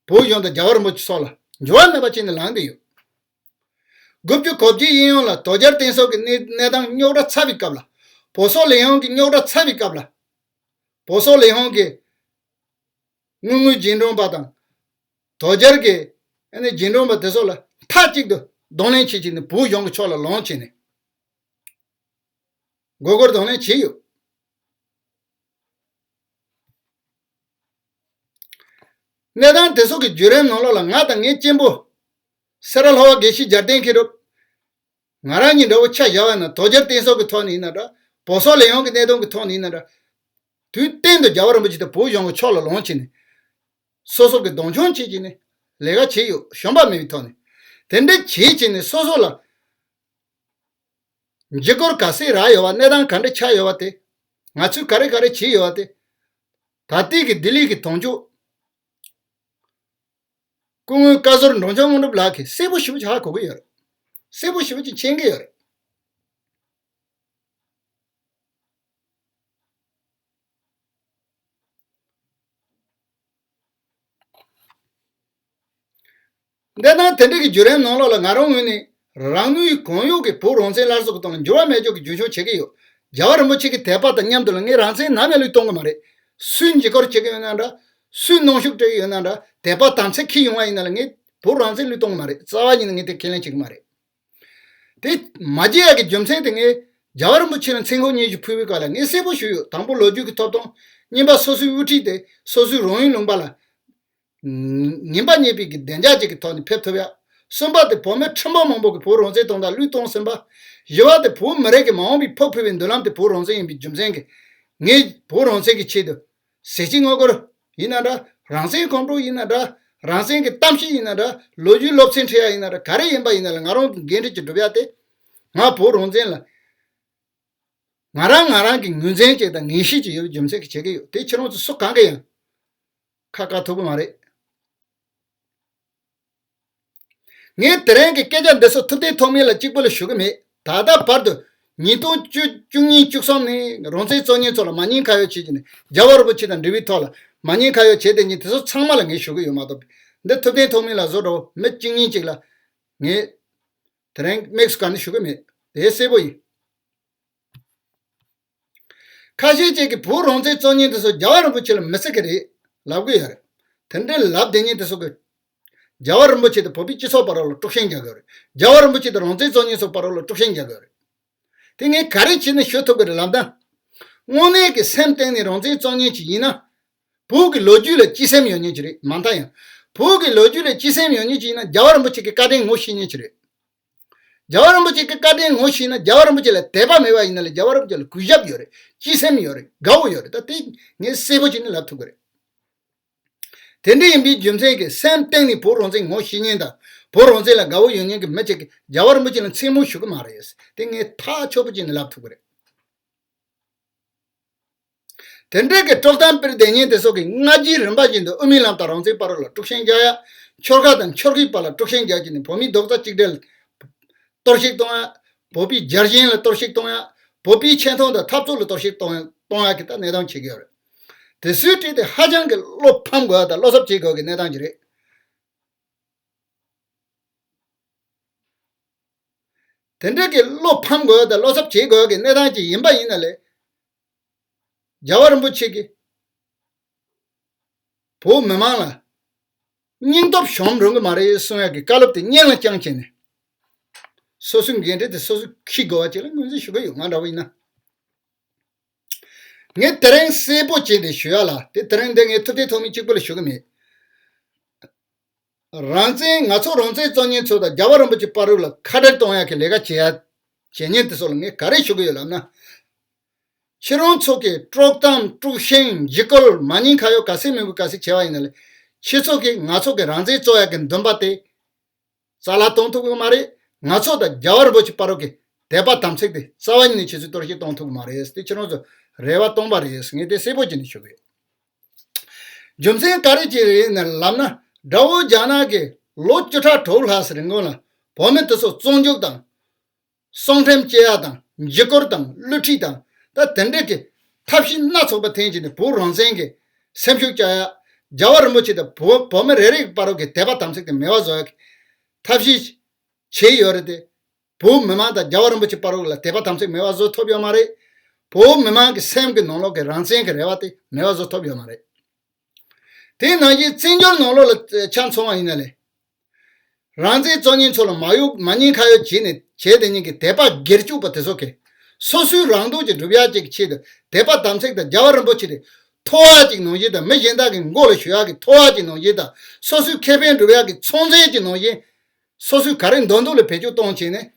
བོད་གཞུང་དང་རྒྱལ་བ་རིན་པོ་ཆེ་སོགས་ལ་འགྱུར་བ་མེད་པ་བྱས་ནས་ལངས་བསྡད་ཡོད། དགུ་བཅུ་གོ་བརྒྱད་གཡས་གཡོན་ལ་དོལ་རྒྱལ་བསྟེན་གསོལ་གྱི་གནས་གནས་སྟངས་རྙོག་དྲ་ཚ་བའི་སྐབས་ལ། བོད་སོག་ལས་ཁུངས་ཀྱི་རྙོག་དྲ་ཚ་བའི་སྐབས་ལ། བོད་སོག་ལས་ཁུངས་ཀྱི་དངུལ་དངོས་རྗེས་འབྲང་པ་དང་། དོལ་རྒྱལ་གྱི་ ཨ་ནི་རྗེ་དྲུང་པ་དེ་ཚོ་ལ་མཐའ་གཅིག་ཏུ་གདོང་ལེན་བྱེད་ཀྱི་ནི་བོད་གཞུང་གི་ཕྱོགས་ལ་ལངས་བྱས་ནས་མགོ་སྐོར་གདོང་ལེན་བྱས་ཡོད། གནས་སྟངས་དེ་ཚོ་གི་བརྒྱུད་རིམ་ནང་ལོགས་ལ་ང་དང་ངའི་གཅེན་པོ་སེ་ར་ལྷོ་བ་དགེ་བཤེས་རྒྱལ་བསྟན་མཁས་གྲུབ། ང་རང་གཉིས་འདྲ་བོ་ཆ་བཞག་པ་ཡིན་ན་དོལ་རྒྱལ་བསྟེན་གསུམ་གྱི་ཐོག་ནས་ཡིན་ན་འདྲ། བོད་སོག་ལས་ཡོངས་ཀྱི་གནད་དོན་གྱི་ཐོག་ནས་ཡིན་ན་འདྲ། དུས་གཏན་དུ་རྒྱལ་བ་རིན་པོ་ཆེ་དང་བོད་གཞུང་གི་ཕྱོགས་ལ་ལངས་བྱས་ནས་སོ་སོ་གི་གདོང་མཆོང་བྱེད་ཀྱི་ནས་ལས་ཀ་བྱས་ཡོད། ཞུམ་པ་མེད་པའི་ཐོག་ནས་དེ་འདྲ་བྱེད་བྱས་ནས་སོ་སོ་ལ་འཇིགས་སྐུལ་ག་ཚད་རག་ཡོད་པ། གནས་སྟངས་ག་འདྲ་ཆགས་ཡོད་པ་དེ། ང་ཚོས་ག་རེ་ག་རེ་བྱས་ཡོད་པ་དེ། ད་ལྟའི་གི་ལྡི་ལི་གི་དོན་གཅོད་སྐུ་ངོ་བཀའ་ཟུར་འབྲོང་ཆུང་དངོས་གྲུབ་ལགས་ཀྱིས་གསལ་པོ་ཞེ་པོ་ཅིག་ཧ་གོ་གི་ཡོད་རེད། གསལ་པོ་ཞེ་པོ་ཅིག་མཁྱེན་གྱི་ཡོད་རེད། འདི་ན་དེ་འདྲ་གི་བརྒྱུད་རིམ་ནང་ལོགས་ལ་ང་རང་ངོས་ནས་རང་ནུས་གང་ཡོད་ཀྱིས་བོད་རང་བཙན་སླར་གསོ་གི་དོན་ལ་འགྱུར་བ་མེད་ཅོག་གི་རྒྱུན་འཁྱོངས་བྱེད་ཀྱི་ཡོད། རྒྱལ་བ་རིན་པོ་ཆེ་གི་དད་པ་དང་མཉམ་དུ་ལ་ངས་རང་བཙན་ནམ་ཡང་བློས་གཏོང་གི་མ་རེད། སུས་འཇིགས་སྐུལ་བྱེད་ཀྱི་ཡོད་ན་འདྲ། སུས་གནོན་ཤུགས་སྤྲད་ཀྱི་ཡོད་ན་འདྲ། དད་པ་དམ་ཚིག་ཁྱེར་ཡོང་བ་ཡིན་ན་ལ་ངས་བོད་རང་བཙན་བློས་གཏོང་གི་མ་རེད། རྩ་བ་ཉིད་ནས་ངས་དེ་ཁས་ལེན་བྱེད་ཀྱི་མ་རེད། དེ་མ་བྱེད་ཡག་གི་རྒྱུ་མཚན་དེ་ངས་རྒྱལ་བ་རིན་པོ་ཆེ་ལ་མཚན་གུར་སྙན་ཞུ་ཕུལ་བའི་སྐབས་ལ་ངས་གསལ་པོ་ཞུས་ཡོད། དང་པོ་ལོ་རྒྱུས་ཀྱི་ཐོབ་ཐང་། གཉིས་པ་སོ་སོའི་དབུ་ཁྲིད་དེ་སོ་སོའི་རང་ཡུལ་ལུང་པ་ལ་ངན་པ་རྙེད་པའི་གི་བདེ་འཇགས་ཅིག་གི་ཐོག་ནས་ཕེབས་ཐུབ་ཡ། གསུམ་པ་དེ་བོད་མི་ཁྲི་འབུམ་མང་པོ་གི་བོད་རང་བཙན་དོན་དག་བློས་གཏོང་ཟིན་པ། བཞི་པ་དེ་བོད་མི་རིགས་ཀྱི་མ་འོངས་པའི་ཕུགས་འཕེར་བའི་མདུན་ལམ་དེ་བོད་རང་བཙན་ཡིན་པའི་རྒྱུ་མཚན་གྱིས་ངས་བོད་རང་བཙན་གྱི་ཆེད་དུ་ཟས་བཅད་རྔུབ་སྐོར་ཡིན་ན་འདྲ། རང་བཙན་ཁོང་ཁྲོ་ཡིན་ན་འདྲ། རང་བཙན་གྱི་གཏམ་བཤད་ཡིན་ན་འདྲ། ལོ་རྒྱུས་སློབ་ཚན་ཁྲིད་ཡ་ཡིན་ན་འདྲ། ག་རེ་ཡིན་པ་ཡིན་ན་ལ་ང་རང་གི་འགན་འཁྲི་ཅིག་སྒྲུབ་ཡ་དེ། ང་བོད་རང་བཙན་ལ་ང་རང་ང་རང་གི་ངོས་འཛིན་ཅིག་དང་ངེས་ཤེས་ཅིག་ཡོད་པའི་རྒྱུ་མཚན་གྱིས་བྱེད་ཀྱི་ཡོད། དེ་ཁྱེད་རང་ཚོ་སུ་གང་གིས་ཡང་ཁ་བཀག་ཐུབ་ཀྱི་མ་རེད། ངས་དེ་རིང་གི་སྐད་ཆ་འདི་ཚོ་ཐུབ་བསྟན་ཐོགས་མེད་ལ་གཅིག་པུ་ལ་ཞུ་གི་མེད། ད་ལྟ་བར་དུ་ཉིས་སྟོང་བཅུ་བཅུ་གཉིས་བཅུ་གསུམ་ནས་རང་བཙན་རྩོད་མཁན་ཚོ་ལ་མ་ཉེས་ཁ་གཡོག་བྱེད་ཀྱི་ནས་རྒྱལ་བ་རིན་པོ་ཆེ་དང་འབྲེལ་བའི་ཐོག་ལ་མ་ཉེས་ཁ་གཡོག་བྱེད་བསྡད་མཁན་དེ་ཚོ་ཚང་མ་ལ་ངས་ཞུ་གི་ཡོད་མ་གཏོགས། འདི་ཐུབ་བསྟན་ཐོགས་མེད་ལ་བཟོ་འདྲ་བོ་མི་གཅིག་གཉིས་གཅིག་ལ་ངས་དེ་རིང་དམིགས་སུ་བཀར་ནས་ཞུ་གི་མེད། དེ་གསལ་པོ་ཡིན། ཁ་ཤས་ཅིག་གིས་བོད་རང་བཙན་རྩོད་མཁན་དེ་ཚོ་རྒྱལ་བ་རིན་པོ་ཆེ་ལ་མི་གསོད་ཀྱི་རེད་ལབ་གི་ཡོད་རེད། དེ་འདྲའི་ལབ་བསྡད་མཁན་དེ་ཚོ་གིས་རྒྱལ་བ་རིན་པོ་ཆེ་དང་བོད་པའི་སྤྱི་ཚོགས་བར་ལ་དཀྲུག་ཤིང་རྒྱག་གི་ཡོད་རེད། རྒྱལ་བ་རིན་པོ་ཆེ་དང་རང་བཙན་རྩོད་མཁན་ཚོ་བར་ལ་དཀྲུག་ཤིང་རྒྱག་གི་ཡོད་རེད། དེ་ངས་ག་རེ་བྱས་ནས་ཞུ་ཐུབ་ཀྱི་རེད་ལབ་ན། དངོས་གནས་ཀྱི་སེམས་གཏིང་ནས་རང་བཙན་རྩོད་མཁན་ཅིག་ཡིན་ན། བོད་ཀྱི་ལོ་རྒྱུས་ལ་སྤྱི་སེམས་ཡོད་མཁན་ཅིག་རེད། མ་མཐའ་ཡང་། བོད་ཀྱི་ལོ་རྒྱུས་ལ་སྤྱི་སེམས་ཡོད་མཁན་ཅིག་ཡིན་ན་རྒྱལ་བ་རིན་པོ་ཆེ་གི་བཀའ་དྲིན་ངོ་ཤེས་མཁན་ཅིག་རེད། རྒྱལ་བ་རིན་པོ་ཆེ་གི་བཀའ་དྲིན་ངོ་ཤེས་ན། རྒྱལ་བ་རིན་པོ་ཆེ་ལ་དད་པ་མེད་པ་ཡིན་ན་ལས་རྒྱལ་བ་རིན་པོ་ཆེ་ལ་གུས་ཞབས་ཡོད་རེད། སྤྱི་སེམས་ཡོད་རེད། དགའ་བོ་ཡོད་རེད། ད་དེ་ངས་གསལ་པོ་བྱས་ནས་ལབ་ཐུབ་ཀྱི་རེད། དེ་འདྲ་ཡིན་པའི་རྒྱུ་མཚན་གྱིས་སེམས་གཏིང་ནས་བོད་རང་བཙན་ངོ་ཤེས་མཁན་དང་། བོད་རང་བཙན་ལ་དགའ་བོ་ཡོད་མཁན་གྱི་མི་གཅིག་གིས་རྒྱལ་བ་རིན་པོ་ཆེ་ལ་མཚན་སྨོད་ཞུ་གི་མ་རེད། དེ་ངས་ཐག་ཆོད་པོ་བྱས་ནས་ལབ་ཐུབ་ཀྱི་རེད། དེ་འདྲའི་གི་དཀྲོག་གཏམ་སྤེལ་བསྡད་མཁན་དེ་ཚོ་གིས་སྔ་རྗེས་རིམ་པ་བཞིན་དུ་དབུ་མའི་ལམ་དང་རང་བཙན་བར་ལ་དཀྲུག་ཤིང་རྒྱག་ཡ། ཆོལ་ཁ་དང་ཆོལ་ཁའི་བར་ལ་དཀྲུག་ཤིང་རྒྱག་གི་ནས་བོད་མིའི་རྡོག་རྩ་གཅིག་སྒྲིལ་ལ་གཏོར་བཤིག་གཏོང་ཡ། བོད་པའི་རྒྱལ་ཞེན་ལ་གཏོར་བཤིག་གཏོང་ཡ། བོད་པའི་ཆེ་མཐོང་དང་འཐབ་རྩོད་ལ་གཏོར་བཤིག་གཏོང་ཡ་གཏོང་ཡ་གི་ད་གནས་སྟངས་བྱེད་ཀྱི་ཡོད་རེད། དེ་ཚོའི་གྲས་དེ་ཧ་ཅང་གི་བློ་ཕམ་དགོས་ཡ་དང་བློ་འཚབ་བྱེད་དགོས་ཀྱི་གནས་སྟངས་ཅིག་རེད། དེ་འདྲ་གི་བློ་ཕམ་དགོས་དང་བློ་འཚབ་བྱེད་དགོས་ཀྱི་གནས་སྟངས་ཅིག་ཡིན་པ་ཡིན་ན་ལས། རྒྱལ་བ་རིན་པོ་ཆེ་གིས་བོད་མི་མང་ལ་སྙིང་སྟོབས་ཞུམ་རུང་གི་མ་རེད་གསུང་ཡག་གི་བཀའ་སློབ་དེ་སྙིང་ལ་བཅངས་བྱས་ནས། སོ་སོའི་འགན་འཁྲི་དེ་སོ་སོས་འཁྱེར་དགོས་པ་ཅིག་ལ་ངོས་འཛིན་ཞུ་གི་ཡོད། ང་འདྲ་བོ་ཡིན་ན། ངས་དེ་རིང་གསལ་པོ་བྱས་ནས་ཞུ་ཡ་ལ། དེ་དེ་རིང་འདི་ངས་ཐུབ་བསྟན་ཐོགས་མེད་གཅིག་པུ་ལ་ཞུ་གི་མེད། རང་བཙན། ང་ཚོ་རང་བཙན་རྩོད་མཁན་ཚོ་དང་རྒྱལ་བ་རིན་པོ་ཆེ་བར་ལ་ཁ་བྲལ་གཏོང་ཡག་གི་ལས་ཀ་བྱེད་ཡ་བྱེད་མཁན་དེ་ཚོ་ལ་ངས་ག་རེ་ཞུ་གི་ཡོད་ལབ་ན། ཁྱེད་རང་ཚོ་གིས་དཀྲོག་གཏམ། དཀྲུག་ཤིང་། འཇིགས་སྐུལ། མ་ཉེས་ཁ་གཡོག་ག་ཚད་མི་དགོས་ག་ཚད་བྱས་པ་ཡིན་ན་ལས། ཁྱེད་ཚོ་གིས་ང་ཚོ་གི་རང་བཙན་རྩོད་ཡག་གི་འདུན་པ་དེ་རྩ་བརླག་གཏོང་ཐུབ་ཀྱི་མ་རེད། ང་ཚོ་དང་རྒྱལ་བ་རིན་པོ་ཆེ་བར་གྱི་དད་པ་དམ་ཚིག་དེ་རྩ་བ་ཉིད་ནས་ཁྱེད་ཚོས་གཏོར་བཤིག་གཏོང་ཐུབ་ཀྱི་མ་རེད། དེ་ཁྱེད་རང་ཚོ་རེ་བ་སྟོང་པ་རེད། ངས་དེ་གསལ་པོ་བྱས་ནས་ཞུ་གི་ཡོད། རྒྱུ་མཚན་ག་རེ་བྱས་རེད་ན་ལབ་ན། དགྲ་བོ་རྒྱ་ནག་གིས་ལོ་བཅུ་ཕྲག་དྲུག་ལྷག་ཙམ་རིང་ལ་བོད་མི་དེ་ཚོ་བཙོན་འཇུག་དང་། གསང་འགྲེམས་བྱེད་ཡ་དང་། འཇིགས་སྐུལ་དང་། བསླུ་བྲིད་དང་། ད་དེ་འདྲ་གི་ཐབས་ཤེས་སྣ་ཚོགས་པ་འཐེན་བྱས་ནས་བོད་རང་བཙན་གྱི་སེམས་ཤུགས་བསྐྱེད་ཡ། རྒྱལ་བ་རིན་པོ་ཆེ་དང་བོད་བོད་མི་རེ་རེ་བར་གྱི་དད་པ་དམ་ཚིག་དེ་མེད་པ་བཟོ་ཡ་གི་ཐབས་ཤེས་བྱས་ཡོད་རེད་དེ། བོད་མི་མང་དང་རྒྱལ་བ་རིན་པོ་ཆེ་བར་ལ་དད་པ་དམ་ཚིག་མེད་པ་བཟོ་ཐུབ་ཡོད་མ་རེད། བོད་མི་མང་གི་སེམས་ཀྱི་ནང་ལོགས་ཀྱི་རང་བཙན་གྱི་རེ་བ་དེ་མེད་པ་བཟོ་ཐུབ་ཡོད་མ་རེད། དེ་ནང་བཞིན་བཙན་བྱོལ་ནང་ལོགས་ལ་ཆ་མཚོན་པ་ཡིན་ན་ལས། རང་བཙན་རྩོད་མཁན་ཚོ་ལ་མ་གཡོག་མ་ཉེས་ཁ་གཡོག་བྱས་ནས་བྱས་དེ་ཉིད་ཀྱི་དད་པ་སྒེར་གཅོད་པ་དེ་ཚོ་གིས་སོ་སོའི་རང་སྡུག་ཅིག་སྒྲུབ་ཡག་ཅིག་གི་ཆེད་དུ་དད་པ་དམ་ཚིག་དང་རྒྱལ་བ་རིན་པོ་ཆེ་དེ་མཐོ་བ་ཅིག་ནང་བཞིན་དང་མི་གཞན་དག་གི་མགོ་ལ་གཞུ་ཡག་གི་མཐོ་བ་ཅིག་ནང་བཞིན་དང་སོ་སོའི་ཁེ་ཕན་སྒྲུབ་ཡག་གི་ཚོང་རྫས་ཅིག་ནང་བཞིན། སོ་སོའི་ག་རེ་འདོད་འདོད་ལ་བེད་སྤྱོད་གཏོང་བྱས་ནས་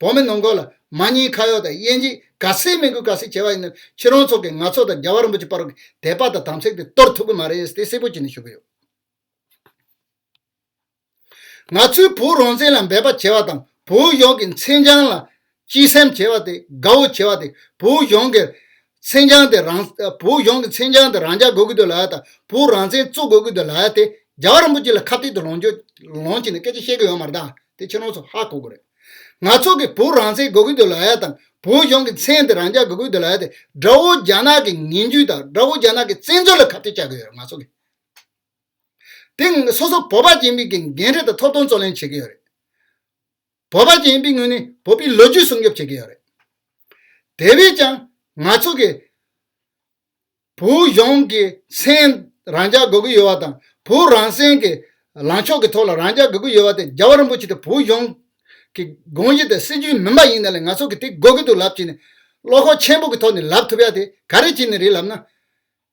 བོད་མི་ནང་ཁུལ་ལ་མ་ཉེས་ཁ་གཡོག་དང་དབྱེ་འབྱེད་ག་ཚད་མི་དགོས་ག་ཚད་བྱས་པ་ཡིན་ན་ཁྱེད་རང་ཚོ་གིས་ང་ཚོ་དང་རྒྱལ་བ་རིན་པོ་ཆེ་བར་གྱི་དད་པ་དང་དམ་ཚིག་དེ་གཏོར་ཐུབ་ཀྱི་མ་རེད་དེ་གསལ་པོ་བྱས་ནས་ཞུ་གི་ཡོད། ང་ཚོས་བོད་རང་བཙན་ལ་འབད་པ་བྱས་པ་དང་བོད་གཞུང་གི་མཚན་བྱང་ལ་གཅེས་སེམས་བྱས་པ་དེ་དགའ་བོ་བྱས་པ་དེ་བོད་གཞུང་གི་མཚན་བྱང་དེ་རང་བོད་གཞུང་གི་མཚན་བྱང་དེ་རང་འཇགས་དགོས་ཀྱི་འདུག་ལབ་ཡ་དང་བོད་རང་བཙན་རྩོད་དགོས་ཀྱི་འདུག་ལབ་ཡ་དེ་རྒྱལ་བ་རིན་པོ་ཆེ་ལ་ཁ་གཏད་དུ་ལོངས་རྒྱུ་ལོངས་བྱས་ནས་སྐད་ཆ་བཤད་ཀྱི་ཡོད་མ་རེད་ད། དེ་ཁྱེད་རང་ཚོ་ཧ་གོ་དགོས་རེད། ང་ཚོ་གིས་བོད་རང་བཙན་དགོས་ཀྱི་འདུག་ལབ་ཡ་དང་བོད་གཞུང་གི་མཚན་དེ་རང་འཇགས་དགོས་ཀྱི་འདུག་ལབ་ཡ་དེ་དགྲ་བོ་རྒྱ་ནག་གི་ངན་ཇུས་དང་དགྲ་བོ་རྒྱ་ནག་གི་བཙན་འཛུལ་ལ་ཁ་གཏད་བཅག་གི་ཡོད་རེད་ང་ཚོ་གིས། དེ་སོ་སོ་བོད་པ་ཡིན་པའི་གི་འགན་འཁྲི་དང་ཐོབ་ཐང་རྩོད་ལེན་བྱེད་ཀྱི་ཡོད་རེད། བོད་པ་ཡིན་པའི་ངོས་ནས་བོད་པའི་ལོ་རྒྱུས་སྲུང་སྐྱོབ་བྱེད་ཀྱི་ཡོད་རེད། དེ་བས་ཀྱང་ང་ཚོ་གི་བོད་གཞུང་གི་མཚན་རང་འཇགས་དགོས་ཀྱི་ཡོད་པ་དང་བོད་རང་བཙན་གྱི་ལངས་ཕྱོགས་ཀྱི་ཐོག་ལ་རང་འཇགས་དགོས་ཀྱི་ཡོད་པ་དེ་རྒྱལ་བ་རིན་པོ་ཆེ་དེ་བོད་གཞུང་གི་དགོངས་གཞི་དང་སྲིད་ཇུས་མིན་པ་ཡིན་ན་ལས་ང་ཚོ་གི་དེ་དགོས་ཀྱི་འདུག་ལབ་བྱས་ནས་བློ་ཁོག་ཆེན་པོ་གི་ཐོག་ནས་ལབ་ཐུབ་ཡ་དེ་ག་རེ་བྱས་ནས་རེད་ལབ་ན།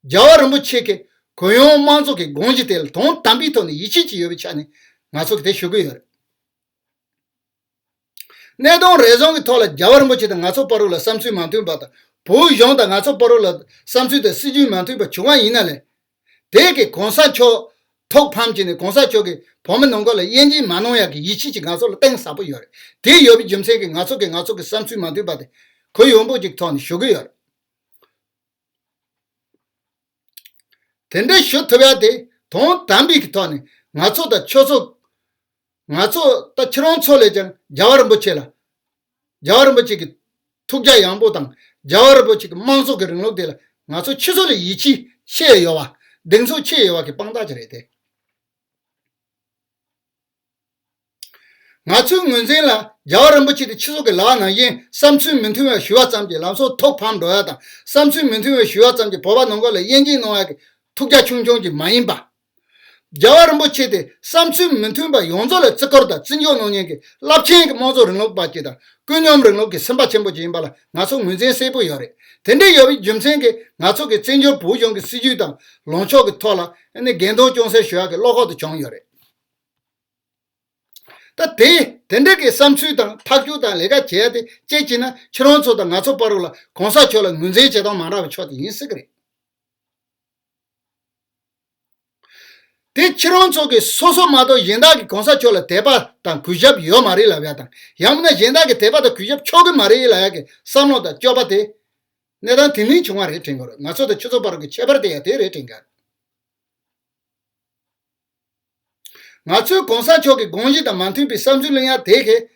རྒྱལ་བ་རིན་པོ་ཆེ་གི་གུ་ཡངས་དམངས་གཙོ་གི་དགོངས་གཞི་དེ་ལ་དོན་དམ་པའི་ཐོག་ནས་ཡིད་ཆེས་ཀྱི་ཡོད་པའི་ཆ་ནས་ང་ཚོ་གི་དེ་ཞུ་གི་ཡོད་རེད། གནད་དོན་རེ་ཟུང་གི་ཐོག་ལ་རྒྱལ་བ་རིན་པོ་ཆེ་དང་ང་ཚོ་བར་ལ་བསམ་ཚུལ་མ་མཐུན་པ་དང་བོད་གཞུང་དང་ང་ཚོ་བར་ལ་བསམ་ཚུལ་དང་སྲིད་ཇུས་མ་མཐུན་པ་བྱུང་བ་ཡིན་ན་ལས། དེ་གི་གོང་ས་མཆོག་ཐུགས་ཕམ་བྱས་ནས་གོང་ས་མཆོག་གིས་བོད་མི་ནང་ཁུལ་ལ་དབྱེ་འབྱེད་མ་གནང་ཡག་གི་ཡིད་ཆེས་ཀྱི་ང་ཚོ་ལ་གཏིང་ཟབ་པོ་ཡོད་རེད། དེ་ཡོད་པའི་རྒྱུ་མཚན་གྱིས་ང་ཚོ་གིས་ང་ཚོ་གི་བསམ་ཚུལ་མ་མཐུན་པ་དེ་གུ་ཡངས་པོ་ཅིག་ཐོག་ནས་ཞུ་གི་ཡོད་རེད། དེ་འདྲ་ཞུ་ཐུབ་ཡ་དེ་དོན་དམ་པའི་གི་ཐོག་ནས་ང་ཚོ་དང་ཁྱོད་ཚོ་ང་ཚོ་ད་ཁྱེད་རང་ཚོ་ལས་ཀྱང་རྒྱལ་བ་རིན་པོ་ཆེ་ལ་རྒྱལ་བ་རིན་པོ་ཆེ་གི་ཐུགས་རྒྱ་ཡངས་པོ་དང་རྒྱལ་བ་རིན་པོ་ཆེ་གི་དམངས་གཙོ་གི་རིང་ལུགས་དེ་ལ་ང་ཚོ་ཁྱེད་ཚོ་ལས་ཡིད་ཆེས་ཆེ་ཡོད་བ་གདེང་ཚོད་ཆེ་ཡོད་བ་གི་དཔང་རྟགས་ཅིག་རེད་དེ། ང་ཚོའི་ངོས་འཛིན་ལ་རྒྱལ་བ་རིན་པོ་ཆེ་དེ་ཁྱེད་ཚོ་གི་ལག་ནང་བཞིན་བསམ་ཚུལ་མི་མཐུན་པ་ཞུ་བ་ཙམ་གྱིས་ལམ་སང་ཐུགས་ཕམ་འགྲོ་ཡ་དང་བསམ་ཚུལ་མི་མཐུན་པ་ཞུ་བ་ཙམ་གྱིས་བོད་པ་ནང་ཁུལ་ལ་དབྱེ་འབྱེད་གནང་ཡ་གི་ཐུགས་རྒྱ་ཆུང་ཆུང་གྱིས་མ་ཡིན་པ། རྒྱལ་བ་རིན་པོ་ཆེ་དེ་བསམ་ཚུལ་མི་མཐུན་པ་ཡོངས་རྫོགས་ལ་བརྩི་བཀུར་དང་བརྩི་འཇོག་གནང་མཁན་གྱི་རླབས་ཆེན་གྱི་དམངས་གཙོ་རིང་ལུགས་པ་ཅིག་དང་ཀུན་སྙོམས་རིང་ལུགས་ཀྱི་སེམས་པ་ཆེན་པོ་ཅིག་ཡིན་པ་ལ་ང་ཚོ་ངོས་འཛིན་གསལ་པོ་ཡོད་རེད། དེ་འདྲ་ཡོད་པའི་རྒྱུ་མཚན་གྱིས་ང་ཚོ་གི་བཙན་བྱོལ་བོད་གཞུང་གི་སྲིད་ཇུས་དང་ལངས་ཕྱོགས་ཀྱི་ཐོག་ལ་ཨ་ནི་འགལ་ཟླ་ཅུང་ཟད་ཞུ་ཡག་གི་བློ་ཁོག་དེ་བྱུང་ཡོད་རེད། ད་དེ་དེ་འདྲ་གི་བསམ་ཚུལ་དང་ཐག་གཅོད་དང་ལས་ཀ་བྱས་ཏེ་གཅིག་བྱས་ན་ཁྱེད་རང་ཚོ་དང་ང་ཚོ་བར་ལ་གོང་ས་མཆོག་ལ་ངོས་འཛིན་བྱེད་སྟངས་མ་འདྲ་བའི་ཕྱོགས་དེ་ཡིན་སྲིད་གི་རེད། དེ་ཁྱེད་རང་ཚོ་གི་སོ་སོ་མ་གཏོགས་གཞན་དག་གི་གོང་ས་མཆོག་ལ་དད་པ་དང་གུས་ཞབས་ཡོད་མ་རེད་ལབ་ཡ་དང་ཡང་མིན་ན་གཞན་དག་གི་དད་པ་དང་གུས་ཞབས་ཆོག་གི་མ་རེད་ལབ་ཡ་གི་བསམ་བློ་དང་སྤྱོད་པ་དེ་གནས་སྟངས་དེ་ནས་བྱུང་བ་རེད་དྲན་གི་རེད། ང་ཚོ་དང་ཁྱེད་ཚོ་བར་གྱི་ཁྱད་པར་དེ་ཡང་དེ་རེད་དྲན་གི་རེད། ང་ཚོའི་གོང་ས་མཆོག་གི་དགོངས་གཞི་དང་མ་མཐུན་པའི་བསམ་ཚུལ་གླེང་ཡ་དེ་གས་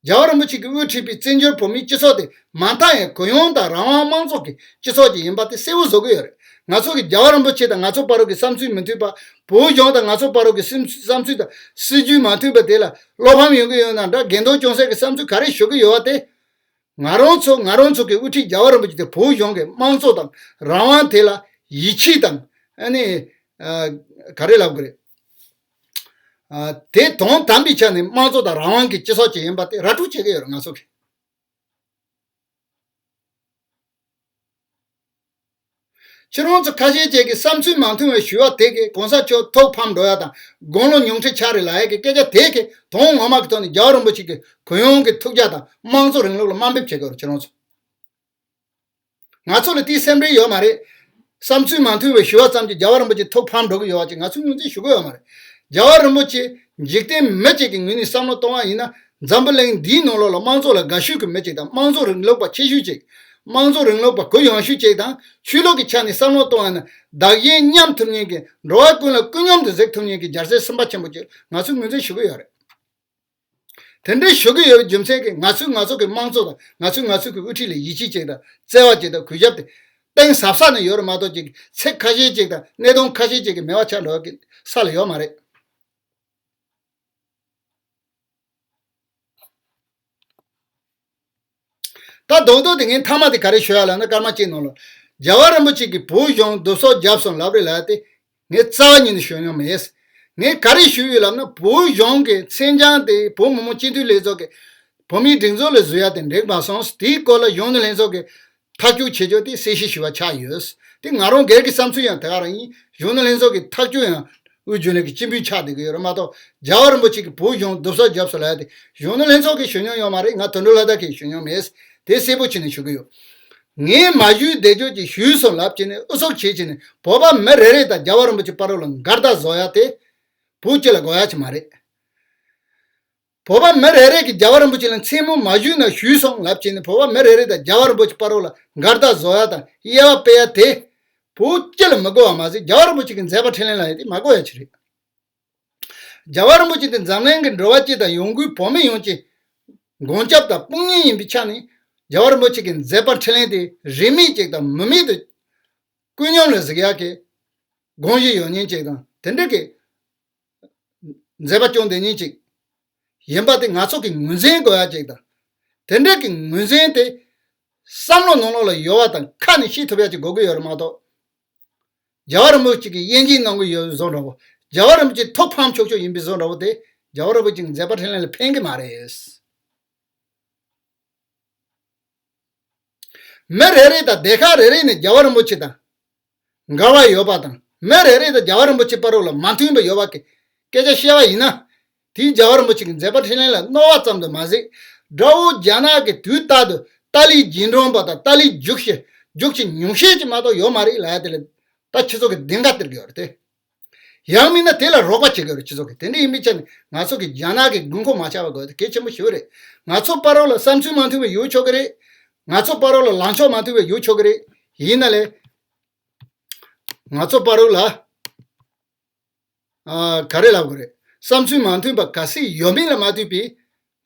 རྒྱལ་བ་རིན་པོ་ཆེ་གིས་དབུ་ཁྲིད་པའི་བཙན་བྱོལ་བོད་མིའི་སྤྱི་ཚོགས་དེ་མ་མཐའ་ཡང་གུ་ཡངས་དང་རང་དབང་དམངས་གཙོ་གི་སྤྱི་ཚོགས་ཅིག་ཡིན་པ་དེ་གསལ་བོ་བཟོ་གི་ཡོད་རེད། ང་ཚོ་གི་རྒྱལ་བ་རིན་པོ་ཆེ་དང་ང་ཚོ་བར་གྱི་བསམ་ཚུལ་མི་མཐུན་པ། བོད་གཞུང་དང་ང་ཚོ་བར་གྱི་བསམ་བསམ་ཚུལ་དང་སྲིད་ཇུས་མ་མཐུན་པ་དེ་ལ་བློ་ཕམ་ཡོང་གི་ཡོད་ན་འདྲ་འགལ་ཟླ་ཅུང་ཟད་ཀྱི་བསམ་ཚུལ་ག་རེ་ཞུ་གི་ཡོད་པ་དེ། ང་རང་ཚོ་ང་རང་ཚོ་གི་དབུ་ཁྲིད་རྒྱལ་བ་རིན་པོ་ཆེ་དེ་བོད་གཞུང་གི་དམངས་གཙོ་དང་རང་དབང་དེ་ལ་ཡིད་ཆེས་དང་ཨ་ནི་ཨ་ག་རེ་ལབ་དགོས་རེད། ཨ་དེ་དོན་དམ་པའི་ཆ་ནས་དམངས་གཙོ་དང་རང་དབང་གི་སྤྱི་ཚོགས་ཅིག་ཡིན་པ་དེ་ར་སྤྲོད་བྱེད་ཀྱི་ཡོད་རེད་ང་ཚོ་གི། ཁྱེད་རང་ཚོ་ཁ་ཤས་ཅིག་གིས་བསམ་ཚུལ་མ་མཐུན་པའི་ཞུ་བ་དེ་གིས་གོང་ས་མཆོག་ཐུགས་ཕམ་འགྲོ་ཡ་དང་དགུང་ལོ་ཉུང་འཕྲི་ཆགས་རེད་ལབ་ཡ་གི་སྐད་ཆ་དེ་གིས་དོན་ངོ་མ་གི་ཐོག་ནས་རྒྱལ་བ་རིན་པོ་ཆེ་གི་གུ་ཡངས་ཀྱི་ཐུགས་རྒྱ་དང་དམངས་གཙོ་རིང་ལུགས་ལ་དམའ་འབེབས་བྱེད་དགོས་རེད་ཁྱེད་རང་ཚོ། ང་ཚོ་ལ་དེའི་སེམས་ཁྲལ་ཡོད་མ་རེད། བསམ་ཚུལ་མ་མཐུན་པའི་ཞུ་བ་ཙམ་གྱིས་རྒྱལ་བ་རིན་པོ་ཆེ་ཐུགས་ཕམ་འགྲོ་གི་ཡོད་པ་ཅིག་ང་ཚོས་ངོས་འཛིན་ཞུ་གི་ཡོད་མ་རེད། རྒྱལ་བ་རིན་པོ་ཆེ་འཇིག་རྟེན་མི་གཅིག་གི་ངོས་ནས་བསམ་བློ་གཏོང་བ་ཡིན་ན་འཛམ་བུ་གླིང་འདིའི་ནང་ལོགས་ལ་དམངས་གཙོ་ལ་དགའ་ཤོས་ཀྱི་མི་གཅིག་དང་དམངས་གཙོ་རིང་ལུགས་པ་ཆེ་ཤོས་གཅིག་དམངས་གཙོ་རིང་ལུགས་པ་གུ་ཡངས་ཤོས་གཅིག་དང་ཆོས་ལུགས་ཀྱི་ཆ་ནས་བསམ་བློ་གཏོང་བ་ཡིན་ན་བདག་གཞན་མཉམ་ཐུབ་མཁན་གྱི་འགྲོ་བ་ཀུན་ལ་ཀུན་སྙོམས་དུ་གཟིགས་ཐུབ་མཁན་གྱི་རྒྱལ་སྲས་སེམས་དཔའ་ཆེན་པོ་གཅིག་ང་ཚོས་ངོས་འཛིན་ཞུ་གི་ཡོད་རེད། དེ་འདྲའི་ཞུ་གི་ཡོད་པའི་རྒྱུ་མཚན་གྱིས་ང་ཚོས་ང་ཚོ་གི་དམངས་གཙོ་དང་ང་ཚོས་ང་ཚོ་གི་དབུ་ཁྲིད་ལ་ཡིད་ཆེས་ཅིག་དང་བརྩེ་བ་ཅིག་དང་གུས་ཞབས་དེ་གཏིང་ཟབ་ས་ནས་ཡོད་རེད་མ་གཏོགས་ཅིག་ཚིག་ཁ་ཤས་ཅིག་དང་གནད་དོན་ཁ་ཤས་ཅིག་གི་མེད་པ་ཆགས་འགྲོ་གི་ས་ལ་ཡོད་མ་རེད། ད་རྡོག་རྡོག་དེ་ངས་མཐའ་མ་དེ་ག་རེ་ཞུ་ཡ་ལབ་ན་སྐར་མ་གཅིག་ནང་ལ་རྒྱལ་བ་རིན་པོ་ཆེ་གིས་བོད་གཞུང་བསྡུ་གསོག་བརྒྱབ་སོང་ལབ་རེད་ལབ་ཡ་དེ། ངས་རྩ་བ་ཉིད་ནས་ཤོད་མྱོང་མེད། ངས་ག་རེ་ཞུས་ཡོད་ལབ་ན། བོད་གཞུང་གི་མཚན་བྱང་དེ་བོད་མི་མང་སྤྱི་འཐུས་ལྷན་ཚོགས་ཀྱི་བོད་མིའི་སྒྲིག་འཛུགས་ལ་བཟོ་ཡ་དེ་འགྲིག་མ་སོང་། དེའི་སྐོར་ལ་གཞོན་ནུ་ལྷན་ཚོགས་ཀྱིས་ཐག་གཅོད་བྱེད་རྒྱུ་དེ་གསལ་བཤད་ཞུ་བ་ཆགས་ཡོད། དེ་ང་རང་སྒེར་གྱི་བསམ་ཚུལ་ཡང་དེ་ག་རང་ཡིན། གཞོན་ནུ་ལྷན་ཚོགས་ཀྱི་ཐག་གཅོད་ཡང་དབུས་རྒྱུན་ལས་ཀྱི་སྤྱི་འཐུས་ཆགས་བསྡད་ཀྱི་ཡོད་རེད་མ་གཏོགས། རྒྱལ་བ་རིན་པོ་ཆེ་གིས་བོད་གཞུང་རྡོབ་གསིག་བརྒྱབ་སོང་ལབ་ཡ་དེ་གཞོན་ནུ་ལྷན་ཚོགས་ཀྱིས་ཞུ་མྱོང་ཡོད་མ་རེད། ང་དོན་གྲུབ་ལྷ་དར་གྱིས་ཞུ་མྱོང་མེད། དེ་གསལ་པོ་བྱས་ནས་ཞུ་གི་ཡོད། ངས་མ་ཞུས་བསྡད་རྒྱུ་ཅིག་ཞུས་སོང་ལབ་བྱས་ནས་ཨུ་ཚུགས་བྱས་བྱས་ནས་བོད་པ་མི་རེ་རེ་དང་རྒྱལ་བ་རིན་པོ་ཆེ་བར་ལ་འགལ་ཟླ་བཟོ་ཡ་དེ་བོད་སྤྱི་ལ་དགོས་ཡ་ཅིག་མ་རེད། བོད་པ་མི་རེ་རེ་གིས་རྒྱལ་བ་རིན་པོ་ཆེ་ལ་མཚན་སྨོད་མ་ཞུས་ན་ཞུས་སོང་ལབ་བྱས་ནས་བོད་པ་མི་རེ་རེ་དང་རྒྱལ་བ་རིན་པོ་ཆེ་བར་ལ་འགལ་ཟླ་བཟོ་ཡ་དང་དབྱེ་བ་སྤེལ་ཡ་དེ་བོད་སྤྱི་ལ་མི་དགོས་པ་མ་ཟད། རྒྱལ་བ་རིན་པོ་ཆེ་གི་མཛད་པ་འཕྲིན་ལས་ལ་ཡ་དེ་མ་དགོས་ཡ་ཅིག་རེད། རྒྱལ་བ་རིན་པོ་ཆེ་དེ་འཛམ་གླིང་གི་འགྲོ་བ་སྤྱི་དང་ཡོང་སྒོའི་བོད་མི་ཡོངས་ཀྱི་མགོན་སྐྱབས་དང་དཔུང་གཉེན་ཡིན་པའི་ཆ་ནས། རྒྱལ་བ་རིན་པོ་ཆེ་གི་མཛད་པ་འཕྲིན་ལས་དེ་རིས་མེད་ཅིག་དང་མི་མེད་དུ་ཀུན་སྙོམས་ལ་གཟིགས་ཡག་གི་དགོངས་གཞི་ཡོད་མཁན་ཅིག་དང་། དེ་འདྲ་གི་མཛད་པ་སྐྱོང་བསྡད་མཁན་ཅིག་ཡིན་པ་དེ་ང་ཚོ་གི་ངོས་འཛིན་དགོས་ཡ་ཅིག་དང་། དེ་འདྲ་གི་ངོས་འཛིན་དེ་བསམ་བློ་ནང་ལོགས་ལ་ཡོད་པ་དང་ཁ་ནས་བཤད་ཐུབ་ཡ་ཅིག་དགོས་ཀྱི་ཡོད་རེད་མ་གཏོགས། རྒྱལ་བ་རིན་པོ་ཆེ་གིས་དབྱེ་འབྱེད་གནང་གི་ཡོད་བཟོ་འདྲ་བོ། རྒྱལ་བ་རིན་པོ་ཆེ་ཐོབ་ཕམ་ཆོག་ཆོག་ཡིན་པའི་བཟོ་འདྲ་བོ་དེ་རྒྱལ་བ་རིན་པོ་ཆེའི་མཛད་པ་འཕྲིན་ལས་ལ་ཕན་གྱི་མ་རེད། མི་རེ་རེ་དང་སྡེ་ཁག་རེ་རེ་ནས་རྒྱལ་བ་རིན་པོ་ཆེ་དང་འགལ་བ་ཡོད་པ་དང་། མི་རེ་རེ་དང་རྒྱལ་བ་རིན་པོ་ཆེ་བར་ལ་མ་མཐུན་པ་ཡོད་པ་གི་སྐད་ཆ་བཤད་པ་ཡིན་ན། དེས་རྒྱལ་བ་རིན་པོ་ཆེ་གི་མཛད་པ་འཕྲིན་ལས་ལ་གནོད་པ་ཙམ་དུ་མ་ཟད། དགྲ་བོ་རྒྱ་ནག་གིས་དུས་རྟག་ཏུ་ཏཱ་ལའི་རྗེས་འབྲང་པ་དང་ཏཱ་ལའི་རྒྱུག་ཤེས་རྒྱུག་ཆེ་ཉུང་ཤས་ཅིག་མ་གཏོགས་ཡོད་མ་རེད་ལབ་ཡ་དེ་ལ་ད་ཁྱེད་ཚོ་གིས་གདེང་ཁ་སྟེར་གི་ཡོད་རེད་དེ། ཡང་མིན་ན་དེ་ལ་རོགས་པ་བྱེད་དགོས་རེད། སྤྱི་ཚོགས་ཀྱི་དེ་འདྲ་ཡིན་པའི་ཆ་ནས་ང་ཚོ་གི་རྒྱ་ནག་གི་དགོས་མཁོ་མ་ཆགས་པ་དགོས་དེ་གལ་ཆེན་པོ་ཞིག་རེད། ང་ཚོ་བར་ལ་བསམ་ཚུལ་མ་མཐུན་པ་ཡོད་ཆོག་གི་རེད། ང་ཚོ་བར་ལ་ལངས་ཕྱོགས་མ་མཐུན་པ་ཡོད་ཆོག་གི་རེད། ཡིན་ན་ལས་ང་ཚོ་བར་ལ་ཨ་ག་རེ་ལབ་དགོས་རེད། བསམ་ཚུལ་མ་མཐུན་པ་ག་སྲིད་ཡོད་མིན་ལ་མ་ལྟོས་པའི་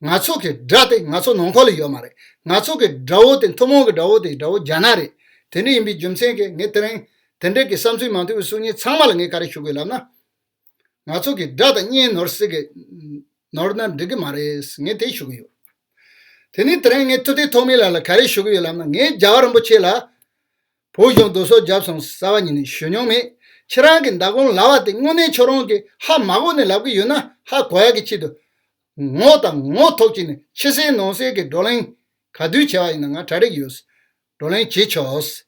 ང་ཚོ་གི་དགྲ་དེ་ང་ཚོ་ནང་ཁོག་ལ་ཡོད་མ་རེད། ང་ཚོ་གི་དགྲ་བོ་དེ་ཐུན་མོང་གི་དགྲ་བོ་དེ་དགྲ་བོ་རྒྱ་ནག་རེད། དེ་འདྲ་ཡིན་པའི་རྒྱུ་མཚན་གྱིས་ངས་དེ་རིང་དེ་འདྲ་གི་བསམ་ཚུལ་མ་མཐུན་པའི་གསུང་མཁན་ཚང་མ་ལ་ངས་ག་རེ་ཞུ་དགོས་ལབ་ན། ང་ཚོ་གི་དགྲ་དང་གཉེན་ནོར་སྲིད་ཀྱི་ནོར་ན་འགྲིག་གི་མ་རེད། ངས་དེ་ཞུ་གི་ཡོད། དེ་ནས་དེ་རིང་ངས་ཐུབ་བསྟན་ཐོགས་མེད་ལགས་ལ་ག་རེ་ཞུ་གི་ཡོད་ལབ་ན། ངས་རྒྱལ་བ་རིན་པོ་ཆེ་ལ་བོད་གཞུང་རྡོབ་གསིག་བརྒྱབ་སོང་རྩ་བ་ཉིད་ནས་ཞུ་མྱོང་མེད། ཁྱེད་རང་གི་མདང་དགོང་ལབ་པ་དེ་དངོས་གནས་ཁྱོད་རང་གིས་ཧ་མ་གོ་ནས་ལབ་གི་ཡོད་ན་ཧ་གོ་ཡག་གི་ཆེད་དུ། ངོ་དང་ངོ་ཐུག་བྱས་ནས་ཕྱི་གསལ་ནང་གསལ་གྱི་བགྲོ་གླེང་ག་དུས་བྱས་པ་ཡིན་ན་ང་གྲ་སྒྲིག་ཡོད། བགྲོ་གླེང་བྱེད་ཆོག།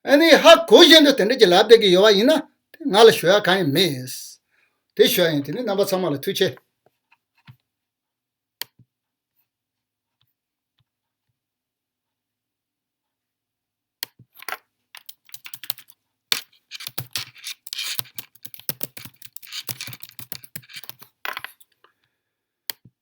ཨ་ནི་ཧ་གོ་བཞིན་དུ་དེ་འདྲ་ཅིག་ལབ་བསྡད་ཀྱི་ཡོད་པ་ཡིན་ན་ང་ལ་ཞུ་ཡག་གང་ཡང་མེད། དེ་ཞུ་ཡག་ཡིན། དེ་ནི་རྣམ་པ་ཚང་མ་ལ་ཐུགས་རྗེ་ཆེ།